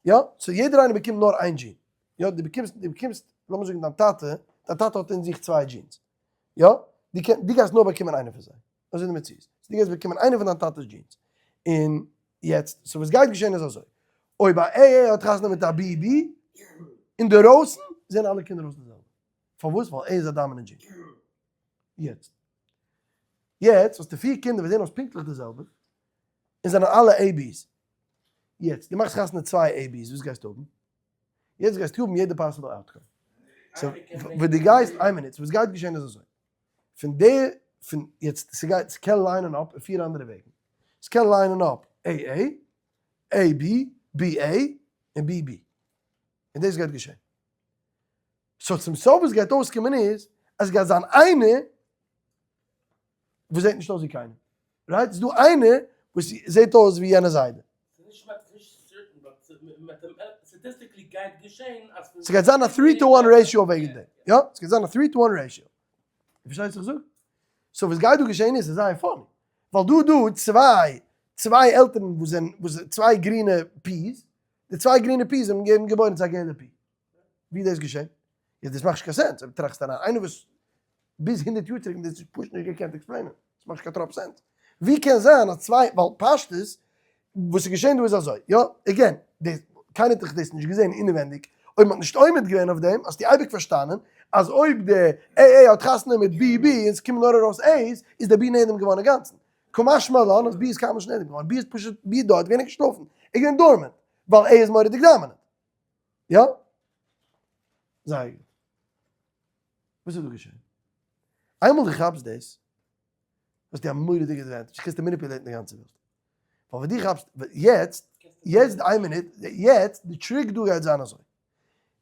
יא, so יעדער איינער באקומט נאר איין דזשין. יא, דו באקומסט, דו באקומסט, לאמיר זאגן דיין טאטע, דיין טאטע האט אין זיך צוויי genes. יא, דו קען, דו גייסט נאר באקומען איינע פון זיי. אזוי איז די מציאות. So דו גייסט באקומען איינע פון דיין טאטע'ס genes. און יעצט, so וואס גייט געשען איז אזוי. אויב א AA האט חתונה מיט א BB, אינדערויסן זעען אלע קינדער אויס די זעלבע. פארוואס? ווייל A איז א dominant gene. יעצט, יעצט האסטו פיר קינדער וואס זעען אויס פונקטליך די זעלבע, און זענען אלע ABs. יעצט, דו מאכסט חתונה צוויי ABs, וואס גייסטו האבן? יעצט גייסטו האבן יעדע possible outcome. So, ווען דו גייסט, איין מינוט, וואס גייט געשען איז אזוי. פון די, פון, יעצט, ס'גייט, ס'קען line ען up אין פיר אנדערע וועגן. ס'קען line ען up AA, AB, BA, און BB. און דאס גייט געשען. So צום סוף וואס גייט אויסקומען איז, אז ס'גייט זיין איינער וואס זעט נישט אויס ווי קיינער. Right? ס'דא איינער וואס זעט אויס ווי יענע זיידע. ס'גייט זיין א three to one ratio וועגן דעם. יא, ס'גייט זיין א three to one ratio. דו פארשטייסט וואס איך זאג? So וואס גייט דא געשען איז, ס'איז זייער funny. ווייל דא דא צוויי, צוויי עלטערן וואס זענען, וואס צוויי גרינע peas, די צוויי גרינע peas האבן געגעבן געבוירן צו א געלע pea. ווי איז דאס געשען? יעצט דאס מאכט נישט קיין sense, אויב טראכסטו אריין, איינער וואס ביז 100 יאר צוריק האט דאס פשוט נישט געקענט explain ען, עס מאכט נישט קיין טראפ sense. ווי קען זיין אז צוויי, ווייל פשטות וואס איז געשען דא איז אזוי, יא, again, קיינער האט דאך דאס נישט געזען אינעווענדיג, אויב מען האט נישט עומד געווען אויף דעם, האסטו אייביג פארשטאנען אז אויב די AA האט חתונה מיט BB און עס קומען נאר ארויס A's, איז די B נעלם געווארן אינגאנצן. קא משמע לן אז B איז קיינמאל נישט נעלם געווארן, B איז פשוט, B דארט געווען געשלאפן, איז געווען dormant, ווייל A איז מורא'דיג dominant. יא? זייער גוט. וואס איז דא געשען? איינמאל דו כאפסט דאס, האסטו א מורא'דיגע advantage, קענסטו manipulate ן די גאנצע וועלט. ווייל ווען דו כאפסט, יעצט, יעצט, איין מינוט, יעצט, די trick דא גייט זיין אזוי.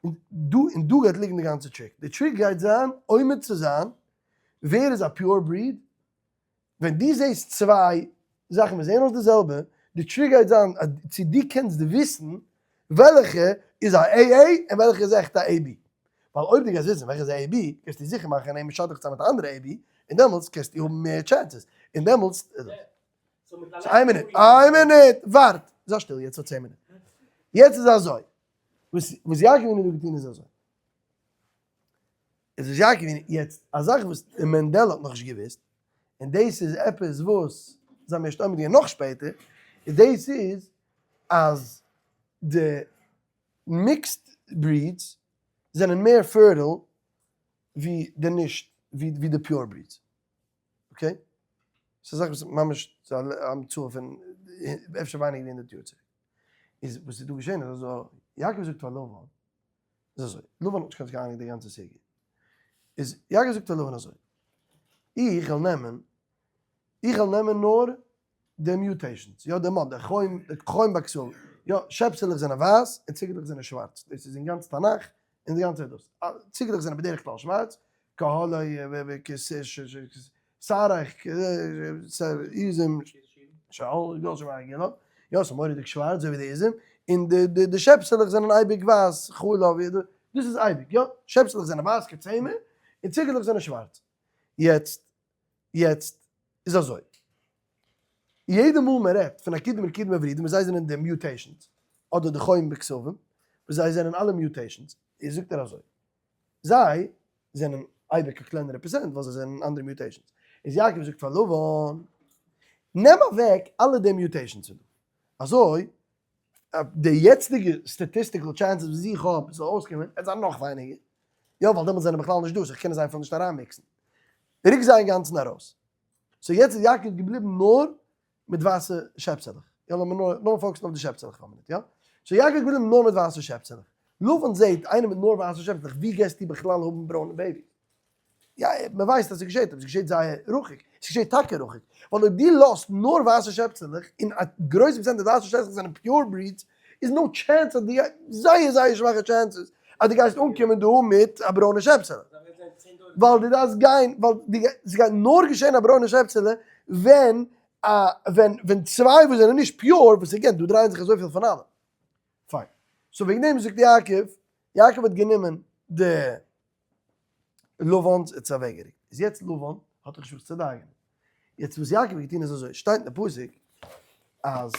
און דא, און דא גייט ליגן די גאנצע trick. די trick גייט זיין, עומד צו זיין, ווער איז א pure breed, ווען דו זעסט צוויי זאכן וואס זעען אויס די זעלבע, די trick גייט זיין אז צו דו קענסט וויסן וועלכע איז א AA און וועלכע איז עכט א AB. ווייל אויב דו גייסט וויסן וועלכע איז א AB, גייסטו זיכער מאכן אים משדך צו זיין מיט א אנדערע AB, און דעמאלטס קענסטו האבן מער chances. און דעמאלטס איז דאס. So איין מינוט, איין מינוט, ווארט! זיי שטיל יעצט פאר 10 מינוט. יעצט איז אזוי, וואס יעקב אבינו האט דא געטון איז אזוי. עס איז יעקב אבינו, יעצט א זאך וואס מענדעלע האט נאכנישט געוואוסט, און דאס איז עפעס וואס זיי האבן ערשט עומד געווען נאך שפעטער, און דאס איז אז די mixed breeds זענען מער fertile ווי די נישט, ווי די pure breeds, okay? ס'איז א זאך וואס ממש ס'איז א המצאה פון אפשר ווייניגער ווי 100 יאר צוריק. איז וואס איז דא געשען איז אזוי, יעקב זאגט פאר לבן, איז אזוי, לבן האט נישט קיין אהנונג די גאנצע סוגיא, איז יעקב זאגט פאר לבן אזוי, איך וועל נעמען, איך וועל נעמען נאר די mutations, יא די מאד, די חום, די חום בכתמים, יא שעפסעלעך זענען ווייס און ציגעלעך זענען שווארץ, דאס איז אין גאנץ תנך, אין די גאנצע דאס, ציגעלעך זענען בדרך כלל שווארץ, כהלוי ושערך עזים, יא ס'איז מורא'דיג שווארץ אזוי ווי די עזים, און די שעפסעלעך זענען אייביג ווייס, חלב, דאס איז אייביג, יא, שעפסעלעך זענען ווייס כצמר, און ציגעלעך זענען שווארץ. יעצט, יעצט איז אזוי, יעדע מאל מען רעדט פון עקודים רקודים וורדים וואס זיי זענען די mutations, אדער די חוים בכתמים, וואס זיי זענען אלע mutations, איז זאגט ער אזוי, זיי זענען אייביג א קלענערע פערסענט ווייל זיי זענען אנדערע mutations. איז יעקב זאגט פאר לבן, נעם אוועק אלע די mutations פון דא, אזוי די יעצטיגע statistical chances וואס איך האב ס'זאל אויסקומען וועט זיין נאך ווייניגער, יא ווייל דעמאלטס זענען בכלל נישט דא, so איך קען עס איינפאך נישט אריינמיקסן. רוק זיי אינגאנצן ארויס. So יעצט איז יעקב געבליבן נאר מיט ווייסע שעפסעלעך. יא לאמיר נאר, לאמיר focus ן אויף די שעפסעלעך פאר א מינוט, יא? So יעקב איז געבליבן נאר מיט ווייסע שעפסעלעך. לבן זעהט איינער מיט נאר ווייסע שעפסעלעך, ווי גייסטו בכלל האבן ברוינע babies? יא, מען ווייסט אז ס'געשעהט, אבער ס'געשעהט זייער רחוק. ס'געשעהט טאקע רחוק. ווייל אויב דו לאזט נאר ווייסע שעפסעלעך, און א גרויסע פראצענט די ווייסע שעפסעלעך זענען pure breeds, איז no chance אז דו גייסט, זייער זייער שוואכע chances, אז דו גייסט אנקומען דא מיט א ברוינע שעפסעלע. ווייל דו דארפסט גיין, ווייל דו, ס'גייט נאר געשען א ברוינע שעפסעלע. ווען א ווען ווען צוויי וואס זענען נישט pure, וואס again דא דרייען זיך אזויפיל פון אלע. פיין. so וועגן דעם זאגט יעקב, יעקב האט גענומען די לבן'ס און עס אוועקגערוקט. איז יעצט לבן האט דאך נישט וואס צו דאגה'נען. יעצט וואס יעקב האט געטון איז אזוי, שטייט אין די פסוק אז,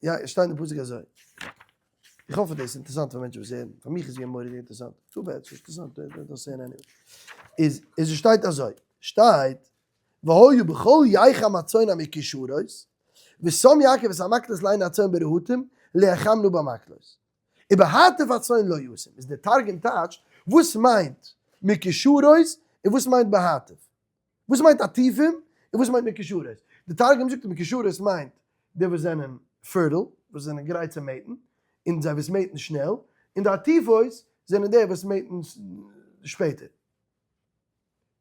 יא, עס שטייט אין די פסוק אזוי, איך האף אז דאס איז אינטערעסאנט פאר מענטשן וואס הערן, פאר מיך איז געווען מורא'דיג אינטערעסאנט, too bad ס'נישט אינטערעסאנט, דארפסט הערן anyway. איז איז עס שטייט אזוי, שטייט והיה בכל יחם הצאן המקושרות, ושם יעקב את המקלות לעיני הצאן ברהטים, ליחמנו במקלות. ובהטף הצאן לא ישים. איז דער תרגום טייטשט, וואס מיינט מקושרות און וואס מיינט בהטף? וואס מיינט עטיפים און וואס מיינט מקושרות? די תרגום זאגט מקושרות מיינט די וואס זענען fertile, וואס זענען גרייט צו mate ן, און זיי וואס mate ן שנעל, און די עטיפות זענען די וואס mate ן שפעטער.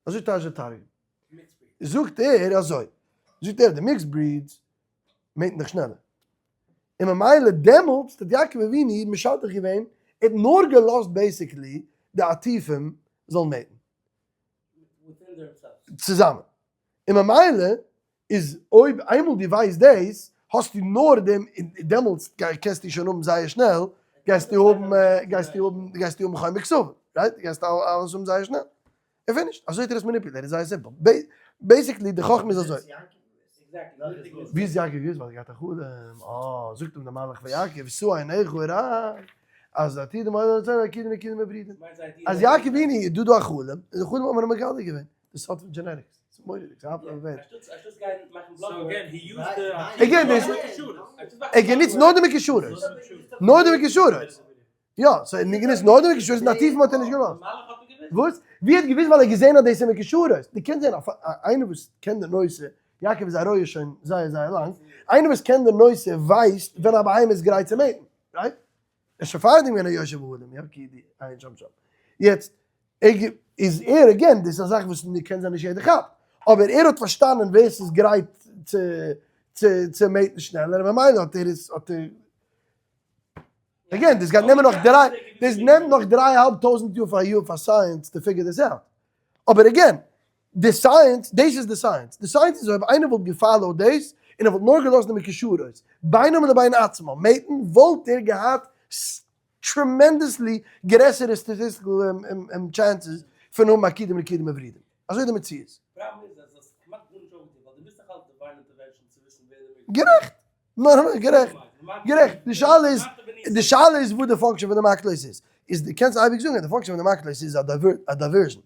אזוי טייטשט די תרגום. זאגט ער אזוי, זאגט ער די mixed breeds mate ן דאך שנעלער. און ממילא דעמאלטס האט יעקב אבינו משדך געווען, ער האט נאר געלאזט basically די עטיפים זאלן mate ן. צוזאמען. און ממילא איז אויב איינמאל דו ווייסט דאס, האסטו נאר דעם, און דעמאלטס קענסטו שוין האבן זייער שנעל, גייסטו האבן, גייסטו האבן, גייסטו האבן חומר כתבים, right? גייסטו אלעס האבן זייער שנעל. ער וויל נישט, אזוי האט ער עס manipulate, זייער simple. Basically די חכמה איז אזוי. ווי איז יעקב געווען? ווייל ער האט געהאט א חלום. אה, זאגט אים דער מלאך פאר יעקב, שאו עיניך וראה, אז עתידים היו לצאן עקידים עקידים מברידים. אז יעקב אבינו איז דא דא א חלום, און די חלום האט מען אים מגלה געווען. די סוד פון genetics. ס'איז מורא'דיג, ס'איז הפלא ופלא. Again, דאס ער גענוצט נאר די מקושרות. נאר די מקושרות. יא, so ער האט גענוצט נאר די מקושרות, עטיפים האט ער נישט געלאזט. וואס? ווי ער האט געוואוסט ווייל ער האט געזען אז דאס איז מקושרות. דו קענסט זען איינער וואס קען די נושא, יעקב איז א רועה שוין זייער זייער לאנג, איינער וואס קען די נושא ווייסט ווען א בהמה איז גרייט צו mate ן, right? ער איז שוין פארדעם געווען א יושב אהלים, יא, כי די עיין שם שם. יעצט, איז ער, again, דאס איז א זאך וואס קען זיין נישט יעדער כאפט, אבער ער האט פארשטאנען ווער ס'איז גרייט צו צו צו mate ן שנעלער, ממילא האט ער עס, האט ער, again, דאס גייט נעמען נאך דריי, דאס נעמט נאך דריי אהאלב טויזנט יאר פאר יאר פאר science to figure this out. אבער again, די science, דאס איז די science. די science איז אויב איינער וואלט גע follow ט דאס, און ער וואלט נאר געלאזט די מקושרות, בינם לבין עצמם, mate ן, וואלט ער געהאט tremendously גרעסערע statistical chances פון האבן עקידים רקידים מברידים. אזוי איז די מציאות. גערעכט! נאר גערעכט, גערעכט, די שאלה איז, די שאלה איז וואס די function פון די מקלות איז, איז די קענסט אייביג זאגן אז די function פון די מקלות איז א diversion,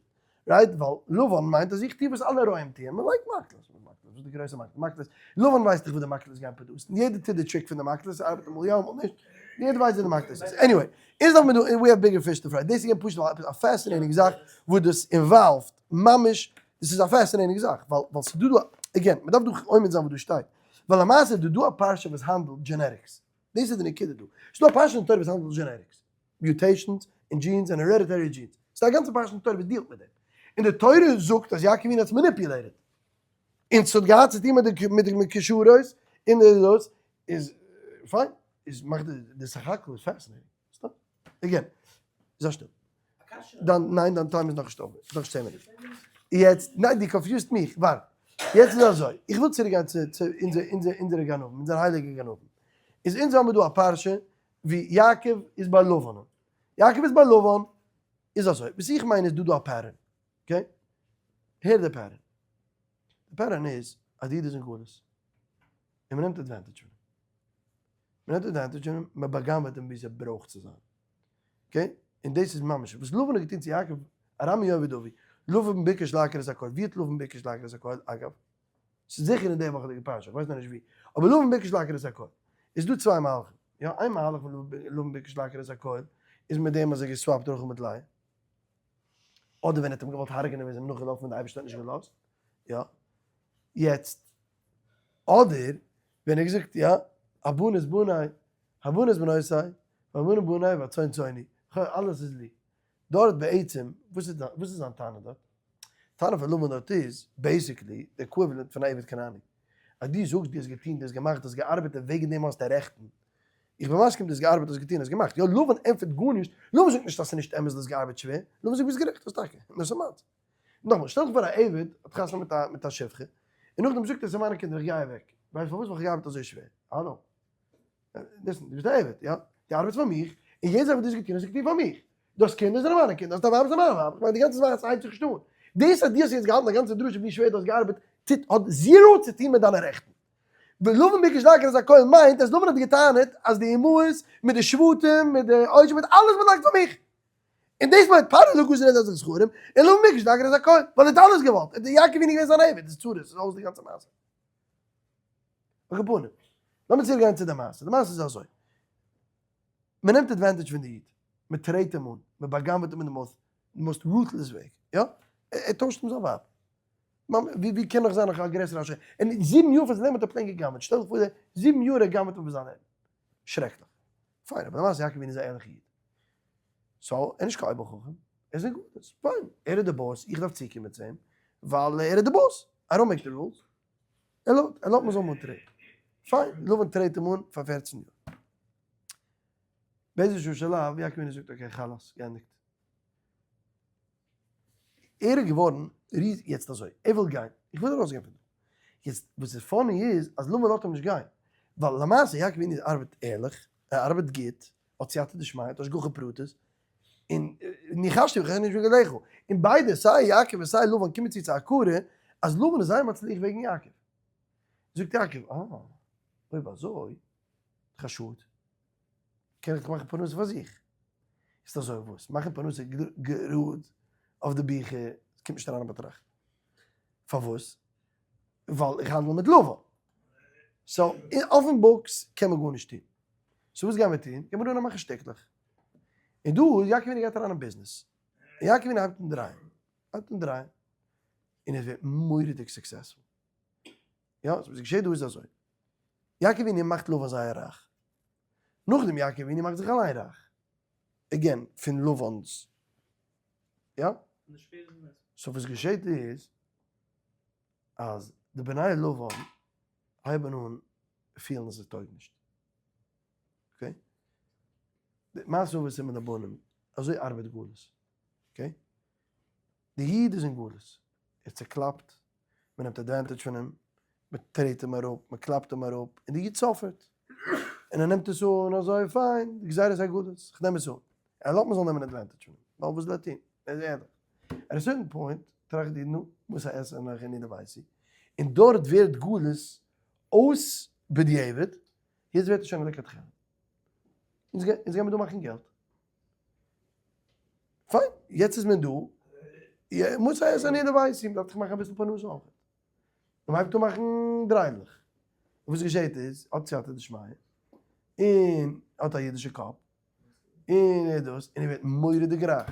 right? ווייל לבן מיינט אז איך טו וואס אלע רועים טוען, מען לייגט מקלות, וואס איז די גרויסע מקלות? מקלות, לבן ווייסט דאך וואס די מקלות גייען produce ן, יעדער טוט די trick פון די מקלות, ס'ארבעט אמאל יא אמאל נישט, יעדער ווייסט וואס די מקלות איז, anyway, אונז דארף מען דא, we have bigger fish to fry, דאס איז געווען פשוט ווייל עפעס א fascinating זאך וואס דאס involved ממש, דאס איז א fascinating זאך, ווייל ווייל ס'איז דא דא, again, מען דארף דא עומד זיין וואס דא שטייט. ווייל למעשה איז דא דא א פרשה וואס האנדלט genetics, דאס איז די נקודה דא, ס'איז דא א פרשה אין תורה וואס האנדלט genetics, mutations און genes און hereditary genes, ס'איז דא א גאנצע פרשה אין תורה וואס deal ט מיט דעם, און די תורה זאגט אז יעקב אבינו האט עס manipulated, און ס'האט געהאט צו טון מיט די מיט די מקושרות און די דאס, איז פיין, איז מאכט די סך הכל איז fascinating, סתם, again, זיי שטיל. דיין, ניין דיין time איז נאכנישט over, ס'איז נאך צען מינוט. יעצט, ניין דו confuse ט מיך, ווארט. יעצט איז אזוי, איך וויל צוריק גיין צו צו אונזער אונזער אונזערע גנבים, אונזער הייליגע גנבים. איז אונז האמיר דא א פרשה ווי יעקב איז ביי לבן. יעקב איז ביי לבן, איז אזוי, וואס איך מיין איז דא דא א pattern, okay? הער די pattern. די pattern איז אז די איד איז אין גלות, און מ'נעמט advantage פון אים. מ'נעמט advantage פון אים, מ'בא'גנב'עט אים ווי ס'ברויך צו זיין. Okay? און דאס איז ממש וואס לבן האט געטון צו יעקב, ארמי אובד אבי, לבן ביקש לעקור את הכל, ווי האט לבן ביקש לעקור את הכל אגב? ס'איז זיכער אין די וואכעדיגע פרשה, איך ווייס נאר נישט ווי, אבער לבן ביקש לעקור את הכל, איז דא צוויי מהלכים, יא, איין מהלך פון לבן ביקש לעקור את הכל איז מיט דעם אז ער האט גע swap ט רחל מיט לאה, אדער ווען ער האט אים געוואלט הרג'נען ווען זיי זענען נאכגעלאפן און די אייבערשטער האט נישט געלאזט, יא, יעצט, אדער ווען ער האט געזאגט יא, הבנות בני, הבנות בנותי, והבנים בני והצאן צאני, אלעס איז לי. דארט בעצם, וואס איז וואס איז זיין טענה דארט? טענה פון לבן דארט איז, basically, די equivalent פון א עבד כנעני. אז דו זאגסט דו האסט געטון, דו האסט געמאכט, דו האסט געארבעט און וועגן דעם האסטו רעכטן. איך בין מסכים דו האסט געארבעט, האסט געטון, האסט געמאכט. יא, לבן ענטפערט גארנישט, לבן זאגט נישט אז ס'איז נישט אמת דו האסט געארבעט שווער, לבן זאגט ביסט גערעכט, האסט טאקע, און דאס איז מיינס. נאכמאל, שטעל דיך פאר א עבד האט חתונה מיט א מיט א שפחה, און נאכדעם זאגט ער צו מיינע קינדער איך גיי אוועק. ווייסט פארוואס? ווייל איך האב געארבעט אזוי שווער. האלא. listen, דו ביסט א עבד, יא? דו ארבעטסט פאר מיך, און יעדע זאך וואס דו האסט געטון האסטו געטון פאר מיך. דו האסט קינדער זענען מיינע קינדער, האסט א ווייב זענען מיינע ווייב, איך מיין די גאנצע זאך הייבט זיך נישט אן. דאס אז דו האסט יעצט געהאלטן א גאנצע דרשה ווי שווער דו האסט געארבעט, טוט האט zero צו טון מיט דיינע רעכטן. ולבן ביקש לעקור את הכל מיינט אז לבן האט געטענה'ט אז די אמהות מיט די שבטים מיט די עושר מיט אלעס באלאנגט פאר מיך. און דאס מיינט פרעה לא גזר את הזכרים, און לבן ביקש לעקור את הכל, ווייל ער האט אלעס געוואלט, און יעקב אבינו איז געווען זיין עבד, איז צרות, איז אויס די גאנצע מעשה. על כל פנים, לאמיר צוריק גיין צו די מעשה, די מעשה איז אזוי, מען נעמט advantage פון די איד, מען טרעט אים אן, מען בא'גנב'עט אים אין די most most ruthless וועג, יא, ער טוישט אים זיין ווייב, ווי ווי קען נאך זיין נאך א גרעסערע השערה, און 7 יאר פאר זיין לעבן האט ער plain גע'גנב'עט, שטעל דיך פאר 7 יאר ער גנב'עט אים פון זיין לעבן, שרעקליך. פיין, אבער למעשה יעקב אבינו איז א ערליכע איד, so ער איז נישט קיין אויבער חכם, ער איז אין גלות, פיין, ער איז די boss, איך דארף צוקומען צו אים, ווייל ער איז די boss, I don't make the rules, ער לאזט, ער לאזט מען זאל אים אנטרעטן, פיין, לבן טרעט אים אן פאר 14 יאר. באיזשהו שלב, יעקב אבינו זאגט okay, חלאס, געענדיגט. ער איז געווארן ריז יעצט אזוי, ער וויל גיין, איך וויל ארויסגיין פון דא. יעצט וואס איז funny איז אז לבן לאזט אים נישט גיין, ווייל למעשה יעקב אבינו ארבעט ערליך, ער ארבעט גוט, האט סייעתא דשמיא, האט השגחה פרטית, און ניחשתי וכן נישט בגללך. און ביידע סיי יעקב און סיי לבן קומען צו צו הכרה אז לבן איז זייער מצליח וועגן יעקב. זאגט יעקב, אה, אויב אזוי, חשוד. קען איך דאך מאכן פרנסה פאר זיך. איז אזוי וואס? מאכן פרנסה גראד אויף די ביכער קומט נישט אריין אין באטראכט. פארוואס? ווייל איך האנדל מיט לבן. so אויפן books קען מען גארנישט טון. so וואס גייען מיר טון? גייען מיר אנהייבן מאכן שטיקלעך. און דא איז יעקב אבינו גייט אריין אין ביזנעס. און יעקב אבינו הייבט אן דרייען. הייבט אן דרייען. און ער ווערט מורא'דיג successful. יא, וואס געשעט דא איז אזוי. יעקב אבינו מאכט לבן זייער רייך. נאכדעם יעקב אבינו מאכט זיך אליין רייך. again, פון לבן'ס. יא? so וואס געשעט איז, אז די בני לבן הייבן אן פילן אז עס טויג נישט. okay? די מעשה אבות סימן לבנים, אזוי ארבעט גלות. okay? די איד איז אין גלות. ער איז צעקלאפט, מען נעמט advantage פון אים, מען טרעט אים אראפ, מען קלאפט אים אראפ, און די איד suffer ט. און ער נעמט עס אן אזוי פיין, די גזירת הגלות, איך נעם עס אן. ער לאזט מען זאל נעמען advantage פון אים, ווייל וואס זאל ער טון? ער איז ערליך. at a certain point טראכט די איד, נו, וואס א עסן נאך אין אידא ווייסי. און דארט ווערט גלות אויס בדיעבד, יעצט ווערט עס שוין א לכתחילה. אונז גיימיר דא מאכן געלט. פיין, יעצט איז מען דא, מוז זיין אז אני ווייס, מ'דארף דאך מאכן אביסל פרנסה אויך. און מ'הייבט אן מאכן דריידלעך. און וואס געשעט איז, האט סייעתא דשמיא, און האט א אידישע קאפ, און ער דאס, און ער ווערט מורא'דיג רייך.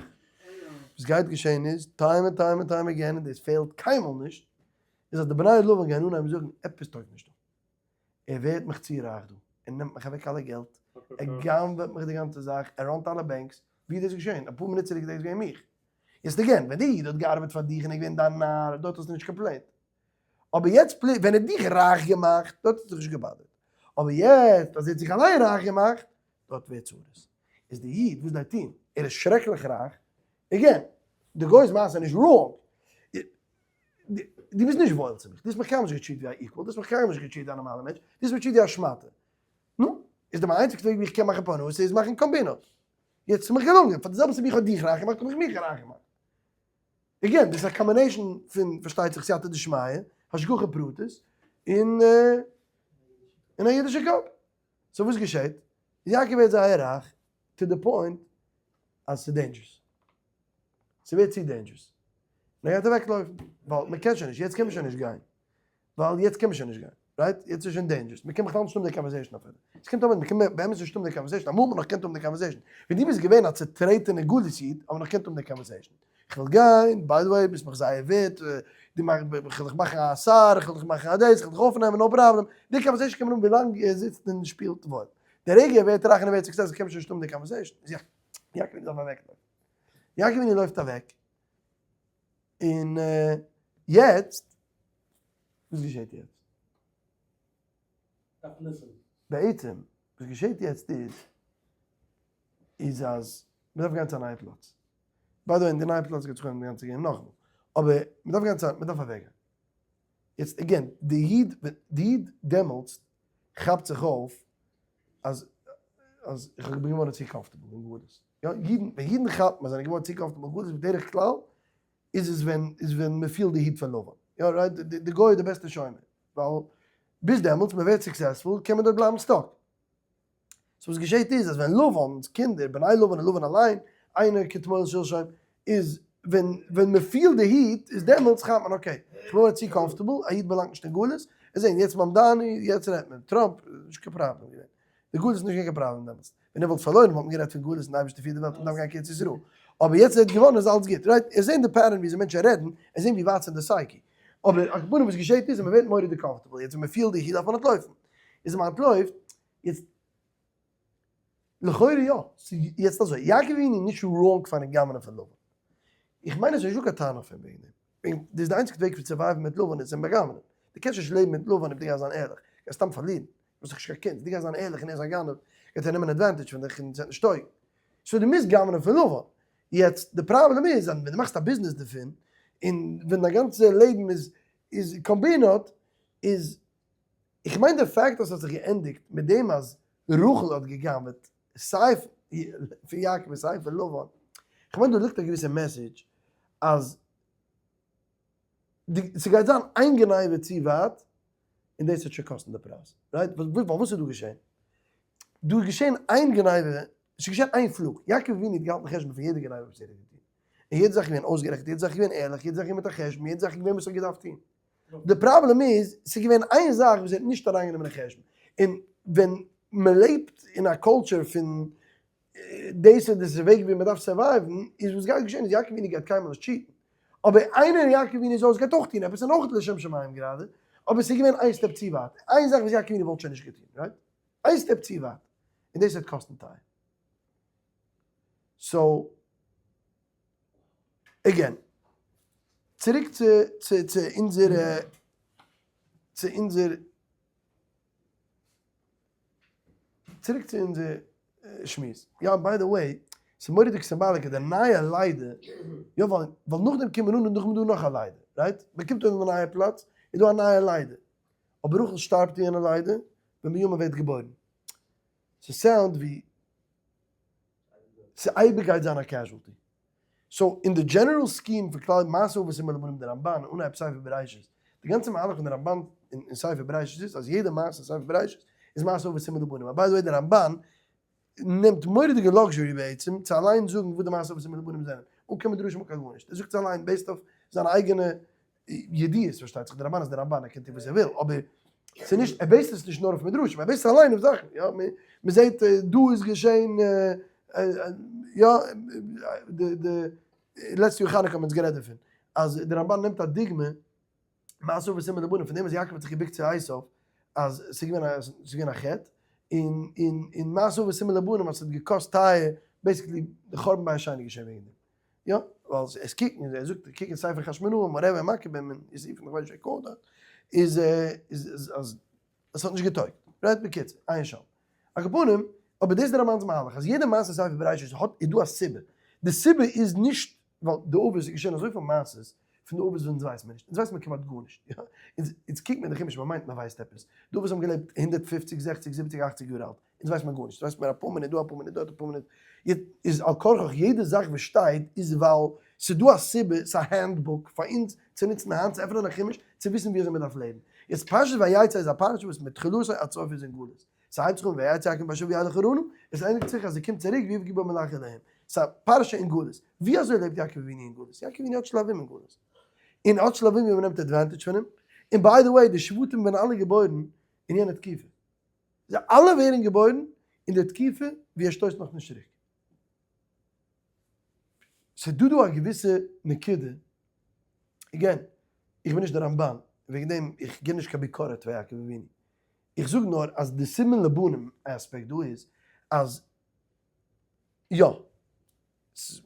וואס גייט געשען איז, time and time and time again, און דאס פעלט קיינמאל נישט, איז אז די בני לבן גייען אנהייבן זאגן, עפעס טויג נישט דא. ער ווערט מיך צו רייך דא, ער נעמט מיך אוועק אלע געלט, ער גנב'עט מיך די גאנצע זאך, ער run ט אלע banks, ווי איז דאס געשען? אפאר מינוט צוריק איז דאס געווען מיך. יעצט again, ווען די איד האט געארבעט פאר דיך און ער איז געווען דיין נאר, דארט האסטו נישט complained. אבער יעצט פלי, ווען ער האט דיך רייך געמאכט, דארט האט ער זיך נישט געבאדערט. אבער יעצט אז ער האט זיך אליין רייך געמאכט, דארט ווערט צרות. איז די איד, וואס דארף טון? ער איז שרעקליך רייך, again, די גוי'ס מעשה איז נישט wrong, דו ביסט נישט וואויל צו מיך, דו האסט מיך קיינמאל נישט געטריט ווי א equal, דו האסט מיך קיינמאל נישט געטריט ווי א נארמאלער מענטש, דו האסט מיך געטריט ווי א שמאטע. נו, איז די איינציגסטע וועג ווי איך קען מאכן פרנסה איז מאכן קאמבינאט. יעצט איז מיך געלונגען, פאר די זעלבע סיבה איך האב דיך רייך געמאכט האב איך מיך רייך געמאכט. again, דאס איז א combination פון פארשטייט זיך סייעתא דשמיא, השגחה פרטית, און און א אידישע קאפ. so וואס געשעט? יעקב ווערט זייער רייך, to the point אז ס'איז dangerous. ס'ווערט צו dangerous. און ער גייט אוועקלויפן, ווייל מ'קען שוין נישט, יעצט קען מען שוין נישט גיין. ווייל יעצט קען מען שוין נישט גיין, right? יעצט איז שוין dangerous, מ'קען בכלל נישט האבן די conversation אפילו. עס קומט אבער, מ'קען באמת נישט האבן די conversation, אמאל האט מען נאך געקענט האבן די conversation. ווען דו ביסט געווען א צוטרעטענע גלות איד, האט מען נאך געקענט האבן די conversation. איך וויל גיין, by the way, ביסט מיך זייער ווערט, דו מאך, איך וויל דיך מאכן א שר, איך וויל דיך מאכן א דאס, איך וויל דיך אויפנעמען, no problem. די conversation קען מען האבן ווילאנג ער זיצט און שפילט וואויל. די רגע ער ווערט רייך און ער ווערט successful קען מען שוין נישט האבן די conversation. איז יעקב אבינו דארף אוועקלויפן. יעקב אבינו לויפט אוועק, און יעצט, וואס געשעט יעצט? בעצם, וואס געשעט יעצט איז, איז אז מען דארף גיין צו א נייע פלאץ. by the way, אין די נייע פלאץ גייט זיך אנהייבן די גאנצע game נאכאמאל. אבער מען דארף גיין צו א, מען דארף אוועקגיין. יעצט again, די איד, די איד דעמאלטס כאפט זיך אויף אז אז איך בין געווארן צו comfortable אין גלות. יא, אידן, ווען אידן כאפן אז זיי זענען געווארן צו comfortable אין גלות, בדרך כלל איז עס ווען איז ווען מען פילט די heat פון לבן. יא right, די גוי איז די בעסטע שומר. ווייל ביז דעמאלטס מען ווערט successful קען מען דארט בלייבן stuck. so וואס געשעט איז אז ווען לבן'ס קינדער, בני לבן און לבן אליין, איינער כתמול שלשום, איז ווען ווען מען פילט די heat איז דעמאלטס כאפט מען okay, איך בין געווארן צו comfortable, א איד באלאנגט נישט אין גלות, עס זעהן יעצט מאמדאני, יעצט רעדט מען, טראמפ, נישט קיין פראבלעם געווען, די גלות איז נישט געווען קיין פראבלעם דעמאלטס, ווען ער וואלט פארלוירן וואלט מען גערעדט פון גלות און די אייבערשטער פירט די וועלט און מ'דארף גיין קיין ארץ ישראל, אבער יעצט ער האט געוואונען איז אלץ גוט, right? עס זעהן די pattern ווי אזוי מענטשן רעדן, עס זעהן ווי ווייט ס'איז אין די סייקי, אבער על כל פנים וואס געשעהט איז אז מען ווערט מורא'דיג comfortable, יעצט ווען מען פילט די heat דארף מען אנטלויפן, איז מען אנטלויפט, יעצט לכאורה יא, יעצט אזוי, יעקב אבינו איז נישט wrong פארן גנב'נען פון לבן, איך מיין עס איז נישטא קיין טענה אויף אים וועגן דעם, וועגן דאס איז די איינציגסטע וועג פון survive ן מיט לבן איז אים בא'גנב'נען, דו קענסט נישט לעבן מיט לבן אויב דו גייסט זיין ערליך, גייסט סתם פארלירן, דו ביסט דאך נישט קיין קינד, דו גייסט זיין ערליך און ער איז א גנב, גייט ער נעמען advantage פון דיך און ס'וועט נישט טויגן, so דו מוזט גנב'נען פון לבן, יעצט די פראבלעם איז אז ווען דו מאכסט א ביזנעס דערפון, און ווען דיין גאנצע לעבן איז איז קאמבינאט, איז איך מיין די fact אז ס'האט זיך געענדיגט מיט דעם אז רחל האט גע'גנב'עט סיי פון יעקב און סיי פון לבן, איך מיין דא ליגט א געוויסע message אז די ס'גייט זיין איין גניבה צו ווייט און דאס וועט שוין קאסטן די פרייז, right? ווייל וואס איז דא געשען? דא איז געשען איין גניבה, עס איז געשען איין fluke, יעקב אבינו האט געהאלטן חשבון פון יעדע גניבה וואס ער האט געטון, און יעדע זאך איז געווען אויסגערעכנט, יעדע זאך איז געווען ערליך, יעדע זאך איז געווען מיט א חשבון, יעדע זאך איז געווען וואס ער האט געדארפט טון. די פראבלעם איז, ס'איז געווען איין זאך וואס ער האט נישט אריינגענומען אין חשבון, און ווען מען לעבט אין א culture פון דאס איז די וועג ווי מען דארף survive ן, איז וואס גייט געשען איז יעקב אבינו גייט קיינמאל נישט cheat ן, אבער איינער אין יעקב אבינו'ס הויז גייט אויך טון עפעס און אויך לשם שמים גראדע, אבער ס'איז געווען איין step צו ווייט, איין זאך וואס יעקב אבינו וואלט שוין נישט געטון, right? איין step צו ווייט, און דאס וועט קאסטן טייער. so. Again, צוריק צו צו צו אונזער צו אונזער צוריק צו אונזער שמועס. יא, by the way, ס'איז מורא'דיג symbolic אז די נייע לידה, יא ווייל ווייל נאכדעם קומט מען אן און נאכדעם איז דא נאך א לידה, right? מען קומט אן אין די נייע פלאץ, איז דא א נייע לידה. אבער רחל שטארבט אין יענע לידה, ווען בנימין ווערט געבוירן. ס' sound ווי ס'אייביג גייט זיין א casualty. So אין די general scheme פון כלל מעשה אבות סימן לבנים די רמבן אנהייב ספר בראשית, די גאנצע מהלך פון די רמבן אין ספר בראשית איז אז יעדע מעשה אין ספר בראשית איז מעשה אבות סימן לבנים. By the way די רמבן נעמט מורא'דיגע luxury בעצם צו אליין זאגן וואס די מעשה אבות סימן לבנים זענען, אן קיין מדרשים אן קיין גארנישט, ער זאגט עס אליין based אויף זיינע אייגענע ידיעות פארשטייט זיך, די רמבן איז די רמבן ער קען טון וואס ער וויל, אבער ס'איז נישט, ער base ט עס נישט נאר אויף מדרשים, ער base ט עס אליין אויף זאכן, יא, מען זעט דא איז געשען, יא, די די לעצטע יאר חנוכה האבן אונז גערעדט דערפון, אז די רמבן נעמט א דוגמא, מעשה אבות סימן לבנים, פון דעם אז יעקב האט זיך געבוקט צו עשיו, אז ס'איז געווען א ס'איז געווען א חטא, און און און מעשה אבות סימן לבנים אז ס'האט געקאסט טייער, basically די חורבן בית שני איז געשען וועגן דעם. יא, ווייל עס קוקן, ער זאגט קוק אין ספר חשמונאים, whatever, מקבים און יוסיפון, איך ווייס נישט ווער quote דארט, איז איז אז עס האט נישט געטויגט. Right בקיצור, עיין שם. על כל פנים, אבער דאס איז דער רמבן'ס מהלך, אז יעדע מעשה ספר בראשית האט איז דא א סיבה. די סיבה איז נישט ווייל די אבות איז געשען אזויפיל מעשות פון די אבות וואס אונז ווייסן מיר נישט. אונז ווייסן מיר כמעט גארנישט. יא, אונז אונז קוקט מען אין די חומש מען מיינט מען ווייסט עפעס. די אבות האבן געלעבט 150, 60, 70, 80 יאר אלט. אונז ווייסט מען גארנישט, ווייסט מען אפאר מינוט דא אפאר מינוט דארט אפאר מינוט, איז על כרחך יעדע זאך וואס שטייט איז ווייל ס'איז דא א סיבה, ס'איז א handbook פאר אונז צו נוצן היינט צו עפענען א חומש צו וויסן ווי אזוי מען דארף לעבן. יעצט פרשת ויצא איז א פרשה וואס מתחילתו עד סופו איז אין גלות, ס'הייבט זיך אן ויצא יעקב מבאר שבע וילך חרנה, עס ענדיגט זיך אז ער קומט צוריק ויפגעו בו מלאכי אלהים, ס'איז א פרשה אין גלות, ווי אזוי לעבט יעקב אבינו אין גלות? יעקב אבינו האט שלבים אין גלות, און האט שלבים ווי מ'נעמט advantage פון אים, און by the way די שבטים ווערן אלע געבוירן אין יענע תקופה, זיי אלע ווערן געבוירן אין דער תקופה ווי ער שטויסט נאך נישט צוריק. ס'איז דא דא א געוויסע נקודה, again, איך בין נישט דער רמבן, וועגן דעם איך גיב נישט קיין ביקורת פאר יעקב אבינו, איך זאג נאר אז די סימן לבנים aspect דא איז אז יא,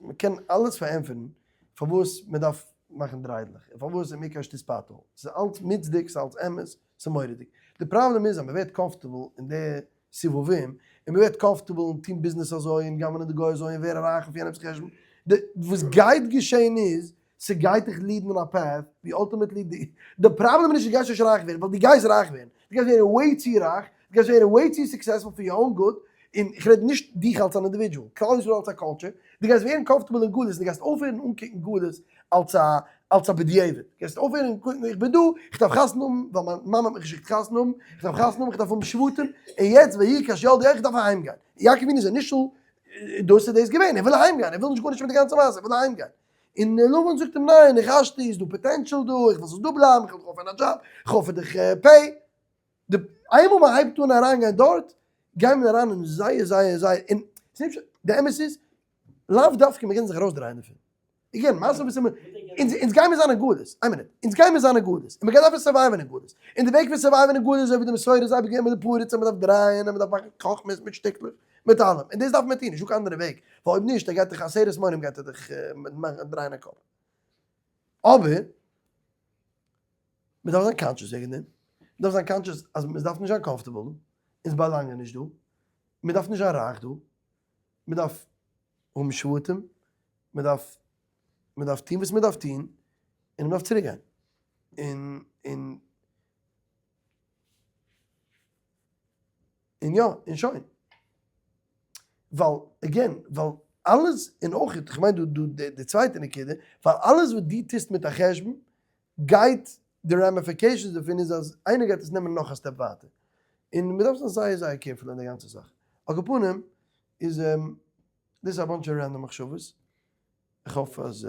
מ'קען אלעס פארענטפערן פארוואס מ'דארף מאכן דריידלעך, און פארוואס אין מקרא שתתפתל, ס'איז אלץ מוצדק, ס'איז אלץ אמת, ס'איז מורא'דיג. די פראבלעם איז אז מ'ווערט comfortable אין די סיבובים, און מ'ווערט comfortable אין טון ביזנעס אזוי, און גנב'נען די גוי אזוי, און ווערן רייך אויף יענעמ'ס חשבון. די וואס גייט געשען איז, ס'גייט דיך lead ן אין א path ווי ultimately די פראבלעם איז נישט דו גייסט נישט רייך ווערן, ווייל דו גייסט רייך ווערן, דו גייסט ווערן way צו רייך, דו גייסט ווערן way צו successful for your own good, און איך רעד נישט דיך אלס אן individual, כלל ישראל אלס א culture, דו גייסט ווערן comfortable אין גלות און דו גייסט אויפהערן אנקוקן גלות אלס א אלס א בדיעבד, גייסט אויפהערן קוקן איך בין דא, איך דארף חתונה האבן ווייל מיין מאמע האט מיך געשיקט חתונה האבן, איך דארף חתונה האבן, איך דארף האבן שבטים, און יעצט ויהי כאשר ילדו איך דארף אהיימגיין. יעקב אבינו איז initial דאס איז דאס געווען, ער וויל אהיימגיין, ער וויל נישט גארנישט מיט די גאנצע מעשה, ער וויל אהיימגיין. און לבן זאגט אים ניין, איך אשתי, איז דא potential דא, איך וויל זאלסט דא בלייבן, איך וויל דיך offer ן א דזשאב, איך offer דיך pay. די איינמאל מען הייבט אן אריינגיין דארט, גייט מען אריין אין זייער זייער זייער, און ס'נישט, די אמת איז, לאו דווקא מען קען זיך ארויסדרייען דערפון. Again, מעשה וואס אונז אונז גיימיר זיין אין גלות, איין מינוט, אונז גיימיר זיין אין גלות, און מ'גייט דארפן survive ן אין גלות, און די וועג פון survive ן אין גלות איז אזוי ווי די מסורה איז אייביג געווען מיט די פריץ אז מ'דארף דרייען און מ'דארף מאכן חכמות מיט שטיקלעך, מיט אלעם, און דאס דארף מען טון, נישטא קיין אנדערע וועג, ווייל אויב נישט ער גייט דיך עשרת מונים גייט ער דיך מאכן דרייען א קאפ. אבער מ'דארף זיין conscious וועגן דעם, מ'דארף זיין conscious אז מ'דארף נישט זיין comfortable דא, אונז באלאנגען נישט דא, מ'דארף נישט זיין רייך דא, מ'דארף האבן שבטים, מ'דארף מ'דארף טון וואס מ'דארף טון, און מ'דארף צוריק גיין. און און און יא, און שוין. ווייל again, ווייל אלעס, און אויך, איך מיין דא דא די צווייטע נקודה, ווייל אלעס וואס דו טוסט מיט א חשבון, גייט די ramifications דערפון איז אז איינער גייט עס נעמען נאך א step ווייטער. און מ'דארף זיין זייער זייער careful אין די גאנצע זאך. על כל פנים, איז דאס איז א bunch of random מחשבות, איך האף אז.